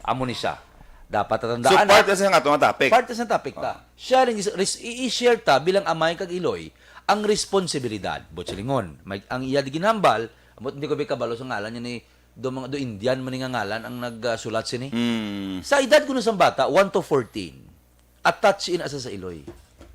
Amo ni siya. Dapat tatandaan So, part na, na sa nga itong topic. Part sa topic ta. Sharing is, res-, i-, i-share ta bilang amay kag iloy ang responsibilidad. Buot silingon, may, ang iya di ginhambal, amo hindi ko kabalo sa ngalan niya ni do mga do Indian man nga ngalan ang nagsulat sini. Mm. Sa edad kuno sang bata, one to fourteen, attach ina sa sa iloy.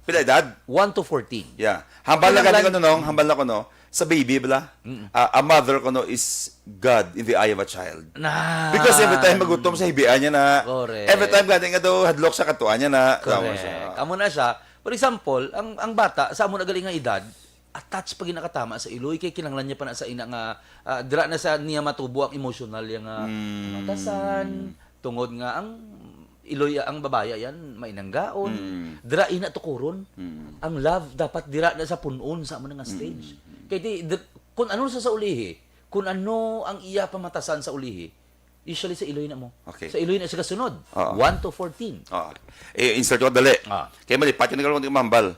Pila edad? One to fourteen. Yeah. Hambal na gani ko Kinahanglan- no, hambal na ko no. Sa baby bala, ah, a mother ko no is God in the eye of a child. Na. Because every time magutom sa hibian niya na, Correct. every time gani nga daw hadlok sa katuan niya na, tama Correct. siya. Amo na siya. For example, ang ang bata sa amo na gali nga edad, attach pa ginakatama sa iloy kay kinahanglan niya pa na sa ina nga ah, dira na sa niya matubo ang emotional niya nga Mm. matasan, tungod nga ang iloy ang babaya yan mainanggaon. Mm. Dira ina tukuron. Mm. Ang love dapat dira na sa punon sa amo na nga stage. Kay di, di- kung ano sa sa ulihi, kung ano ang iya pamatasan sa ulihi, usually sa iloy na mo. Okay. Sa iloy na siya kasunod. Oo. One to fourteen. Ah. Eh, insert ko dali. Ah. Kaya malipat yung nagkaroon ng mambal.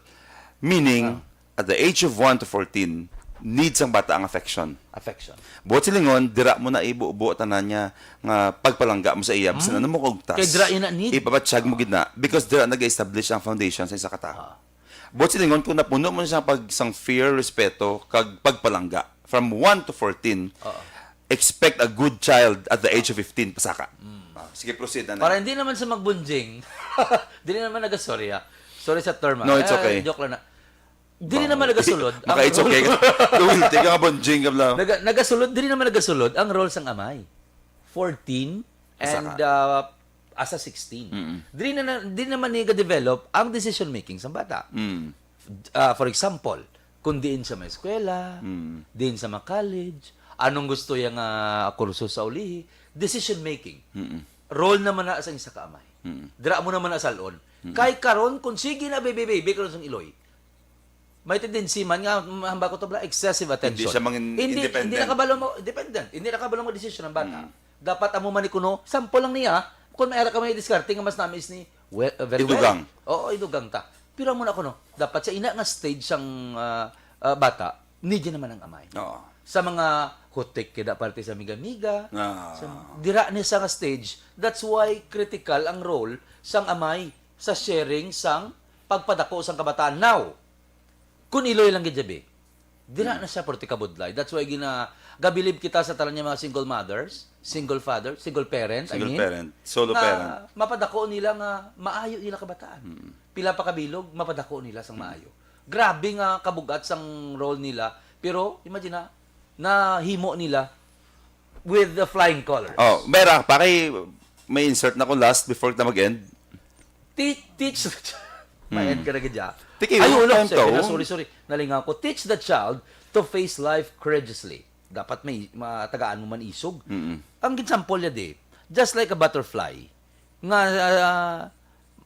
Meaning, at the age of one to fourteen, needs ang bata ang affection. Affection. Buot silingon, dira mo na ibubo tanan niya nga pagpalangga mo sa iya. Bisan Hmm? Ano mo kaugtas. Kay dira ina need. Ipapatyag mo gid na. Because dira nag-establish ang foundation sa isa ka tawo. Ah. Buot silingon, kung napuno mo siya pag, sang fear, respeto, kag pagpalangga, from one to fourteen, Oo. expect a good child at the age of fifteen, pasaka. Ah, sige, proceed na. Para hindi naman sa magbunjing. Dili naman naga-, sorry ah. Sorry sa term ah. No, it's Ah, okay. Joke lang na. Dili naman nagasulod. Maka it's okay. Guilty ka nga bunjing ka lang. Naga, nagasulod, dili naman nagasulod ang role sang amay. Fourteen and Saka. uh, asa sixteen. Mm. Dili na, na- dili naman niya develop ang decision making sa bata. Mm. Ah, for example, kung diin siya may eskwela, Mm. diin sa mga college, anong gusto niya nga kurso sa ulihi, decision making. Mm. Role naman na sa isa ka amay. Mm. Dira mo naman na salon. Kay karon, kung sige na baby baby karon sang iloy, May tendency man nga, mm, hambal ko to, bala, excessive attention. Hindi siya mangin-, Hindi, independent. hindi na kabalo mo, independent. Hindi na kabalo mo desisyon ang bata. Dapat amo man ni kuno, sample lang niya, kung may ara ka may diskarte nga mas namis ni, well, uh, very Idugang. Well. Oo, idugang ta. Pero amo na kuno, dapat sa ina nga stage sang, ah, ah, bata, need naman ang amay. Oo. Sa mga hutik kida parte sa miga-miga, Ah. sa, dira ni sa nga stage, that's why critical ang role sang amay sa sharing sang pagpadako sang kabataan. Now, kun iloy lang gid, dira na siya porti kabudlay. That's why gina gabilib kita sa tanan niya mga single mothers, single father, single parent, I Single mean, parent, solo na parent. Mapadako nila nga maayo nila kabataan. Pila pa kabilog, mapadako nila sang maayo. Grabe nga kabugat sang role nila, pero imagine na, nahimo nila with the flying colors. Oh, mera, pa kay may insert na ko last before kita mag-end. Te- teach the child. May end ka na gid, ah. Tiki, Ay, yung wala. time Sorry, to. na, sorry, sorry. Nalingaw ko. Teach the child to face life courageously. Dapat may matagaan mo man isog. Ang example niya di, just like a butterfly, nga ah,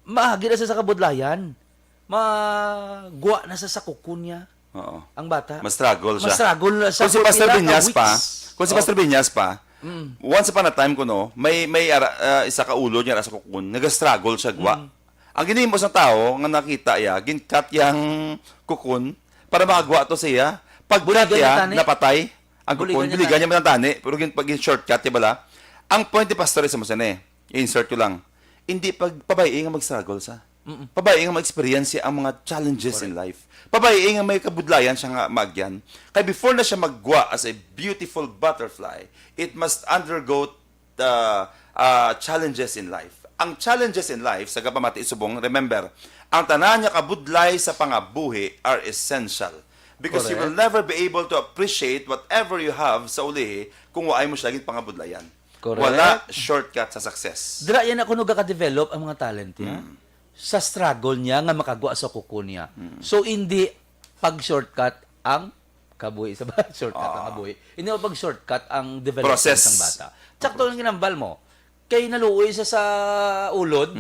maagi na siya sa kabudlayan, magwa na siya sa kukon niya. Oo. Ang bata. Mas struggle siya. Mas struggle na siya Kung si for Pastor pila ka Binyas pa, weeks. kung si Oh. Pastor Binyas pa, once upon a time kuno, may may ara, ah, isa ka ulo niya sa kukon, nag-struggle siya gwa. Ang ginimo sa tao nga nakita iya, gin-cut yang kukon para makagwa to siya. Pag Buligan cut iya, niya tani. Napatay ang Buligan kukon. niya Buligan tani. Niya man ang tani, pero gin, pag shortcut niya bala. Ang point ni Pastor isa mo sini, i-insert ko lang. Hindi pag pabay-i nga mag-struggle sa. Pabay-i nga ma-experience siya ang mga challenges in life. Pabay-i nga may kabudlayan siya nga maagyan. Kay before na siya maggwa as a beautiful butterfly, it must undergo the uh, challenges in life. Ang challenges in life, sa gapamati subong, remember, ang tanan nga kabudlay sa pangabuhi are essential. Because you Correct. Will never be able to appreciate whatever you have sa ulihi kung waay mo siya gid pangabudlayan. Correct. Wala shortcut sa success. Dira yan ako nagaka-develop ang mga talent niya. Sa struggle niya nga makagwa sa kuko niya. So, hindi pag-shortcut ang kabuhi. Sa ba? Shortcut ang kabuhi. Hindi mo pag-shortcut ang development Process. Ng bata. Tsakto ang ginambal mo. Kay naluoy siya sa ulod,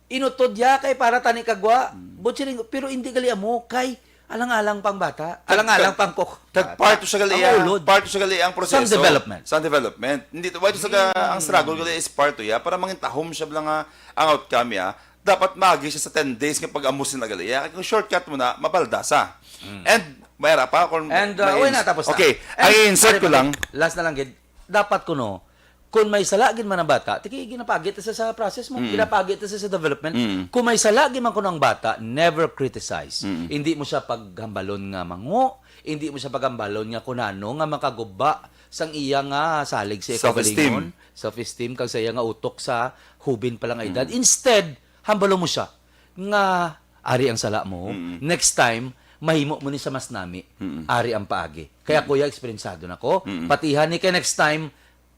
inutod ya kay para tani kagwa. But siya rin, pero hindi gali amo kay alang-alang pang bata. Alang-alang pang kok. Kag part to siya gali Ang iya, ulod. Part to siya gali ang proseso. Sang development. Sang development. Hindi to, why to sa ga- ang struggle gali is part to iya para mangintahom siya lang nga ang outcome iya. Dapat magi siya sa ten days nga pag-amos na gali iya. Kung shortcut mo na, mapalda sa. And mayra pa kung And uh, may wala ins- na, tapos na. Okay, And, ang insert pare, ko lang. Last na lang gid. Dapat kuno, kung may sala gid man ang bata, tiki ginapagit sa sa process mo, ginapagit sa sa development. Kung may sala gid man kuno ang bata, never criticize. Hindi mo siya paghambalon nga mango, hindi mo siya paghambalon nga kunano nga makaguba sang iya nga salig sa Self-esteem. Kaugalingon, self-esteem kag sa iya nga utok sa hubin pa lang nga edad. Instead, hambalon mo siya nga ari ang sala mo. Next time, mahimo mo ni sa mas nami. Ari ang paagi. Kaya kuya, eksperyensado na ko. Patihan ni kay next time,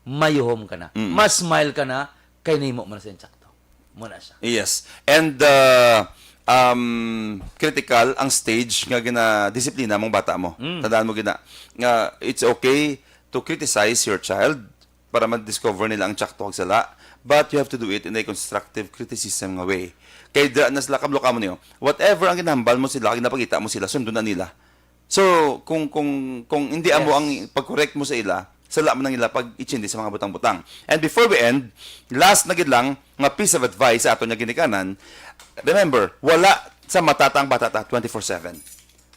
mayuhom ka na. Mas smile ka na, kay nahimo mo na sa insakto. Muna siya. Yes. And uh, um, critical ang stage nga ginadisiplina mong bata mo. Tandaan mo gina nga it's okay to criticize your child para ma-discover nila ang tsakto kag sala, but you have to do it in a constructive criticism nga way. Kay dira na sila, kablo ka mo niyo. Whatever ang ginahambal mo sila, ginapakita mo sila, sundon na nila. So, kung kung kung hindi amo Yes. ang pag-correct mo sa ila, sala man ang ila pag-itsindi sa mga butang-butang. And before we end, last na gid lang nga piece of advice sa aton nga ginikanan, remember, wala sa mata ta ang bata ta twenty-four seven.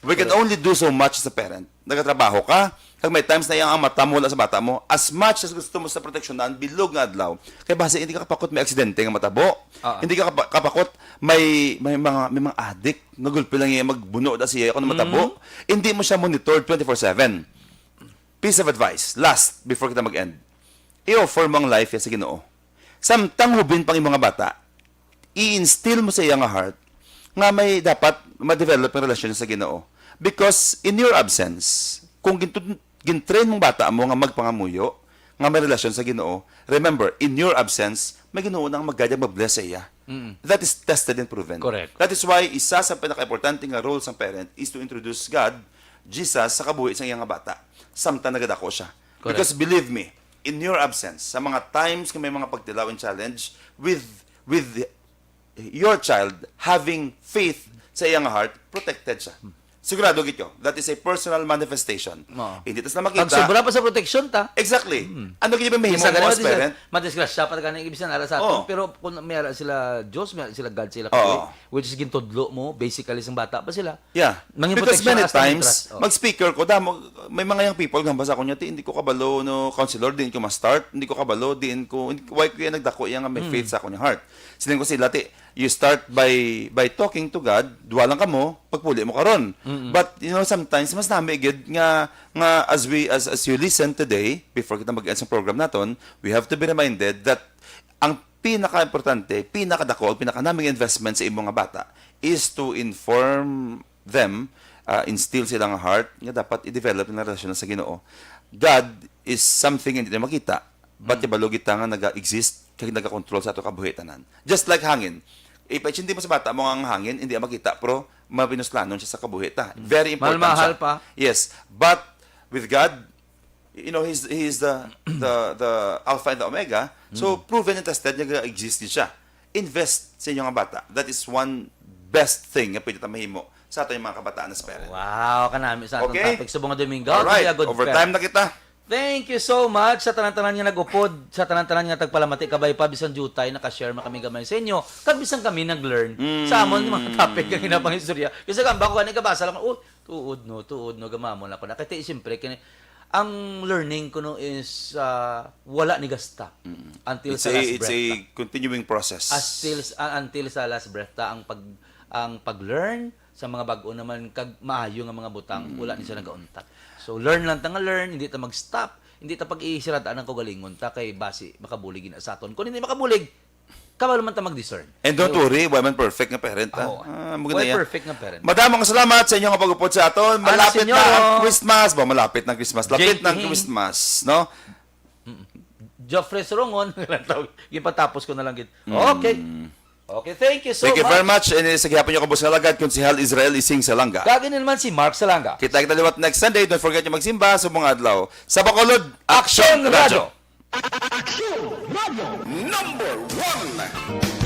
We can only do so much as a parent. Nagatrabaho ka, kag may times na iyang ang mata mo wala sa bata mo, as much as gusto mo sa proteksyonan, bilog nga adlaw. Kay basi hindi ka kapakot may aksidente nga matabo. Ah. Hindi ka kapa- kapakot may may mga may mga adik nga gulpi lang iya magbuno da siya kung matabo. Hindi mo siya monitored twenty-four seven. Piece of advice, last, before kita mag-end. I-offer mo ang life sa Ginoo. Samtang hubin pang imong mga bata, i-instill mo sa iya nga heart nga may dapat ma-develop ang relasyon sa Ginoo. Because in your absence, kung gintun- gin-train mong bata mo nga magpangamuyo, nga may relasyon sa Ginoo, remember, in your absence, may Ginoo nang mag-guide ug mag-bless sa iya. That is tested and proven. Correct. That is why isa sa pinaka-importante nga role sang parent is to introduce God, Jesus, sa kabuhi sa iyang bata. Samtang nagadako siya. Correct. Because believe me, in your absence, sa mga times nga may mga pagtilaw and challenge, with with your child having faith sa iyang heart, protected siya. Sigurado gid ko, that is a personal manifestation. Oo. Hindi tas na Pag makita. Sobra pa sa protection ta. Exactly. Ano gid ba mahimo Isa mo gani as madisgra- parent? Madisgrasya pa gani ang ibig sabihin ara sa aton. Oo. Pero kung may ara sila Diyos, may ara sila God, sila Oo. Which is gintudlo mo, basically, sang bata pa sila. Yeah. Mangin Because protection many hasta may times, trust. Oh. mag-speaker ko, damo, may mga young people nga basa ko niya, "Ti, hindi ko kabalo, no, counselor, diin ko ma-start, hindi ko kabalo, diin ko, hindi, why ko yan nagdako yan nga may Hmm. faith sa akong heart." Siling ko sila, "Ti, you start by by talking to God, duwa lang kamo, pagpuli mo karon." But, you know, sometimes, mas nami gid nga, nga as we, as, as you listen today, before kita mag-end sa program naton, we have to be reminded that ang pinaka-importante, pinakadako, ang pinakanaming investment sa imo nga bata is to inform them, uh, instill sila nga heart nga dapat i-develop ang relasyon sa Ginoo. God is something hindi na makita, but ibalo kita nga naga-exist kag naga-control sa ato kabuhi tanan. Just like hangin. Ipaintindi mo sa bata mo nga ang hangin hindi makita, pero mabinuslanon siya sa kabuhi ta. Very important Mahal-mahal siya. pa. Yes, but with God, you know, he's he's the the the Alpha and the Omega. So proven and tested nga exist din siya. Invest sa inyo nga bata. That is one best thing nga pwede ta mahimo sa ato yung mga kabataan as parent. Wow, kanami sa atong Okay. Topic subong nga Domingo. Alright, Kuya, good overtime friend. na kita. Thank you so much sa tanan-tanan nga nag-upod, sa tanan-tanan nga tagpalamati, kabay pa bisan jutay, naka-share man kami gamay sa inyo, kag bisan kami nag-learn sa amon nga mga topic nga ginapangistorya. Kasi kung bako gani kabasa lang, oh, tuod no, tuod no, gamamon ako na. Kaya siyempre, kini, ang learning ko no is ah, wala ni gasta until It's sa a last it's breath. a Ta. continuing process. Until ah, until sa last breath ta ang pag ang pag-learn sa mga bag-o naman kag maayo nga mga butang, wala ni siya nagauntat. So learn lang ta nga learn, hindi ta mag-stop, hindi ta pag-iisiratan ang kaugalingon ta kay basi makabulig gina sa aton. Kung hindi makabulig, kabalo man ta mag-discern. And don't Di ba? worry, why man perfect nga parent, ha? Oo. Ah, maganda Why yan. Perfect nga parent? Madamo nga salamat sa inyong pag-upod sa aton. Ala, Malapit na senyora. Ang Christmas. Ba, malapit na ang Christmas. Lapit J T. na ang Christmas, no? Geoffrey Surongon, gipatapos ko na lang gid. Okay. Okay, thank you so Thank you much. very much. And sa gihapon niyo kabus nga lagad, Konsehal Israel Ising Salanga. Kag ini naman si Mark Salanga. Kita kita liwat next Sunday. Don't forget yung magsimba sa mga adlaw. Sa Bacolod, Action Radio. Action Radio number one.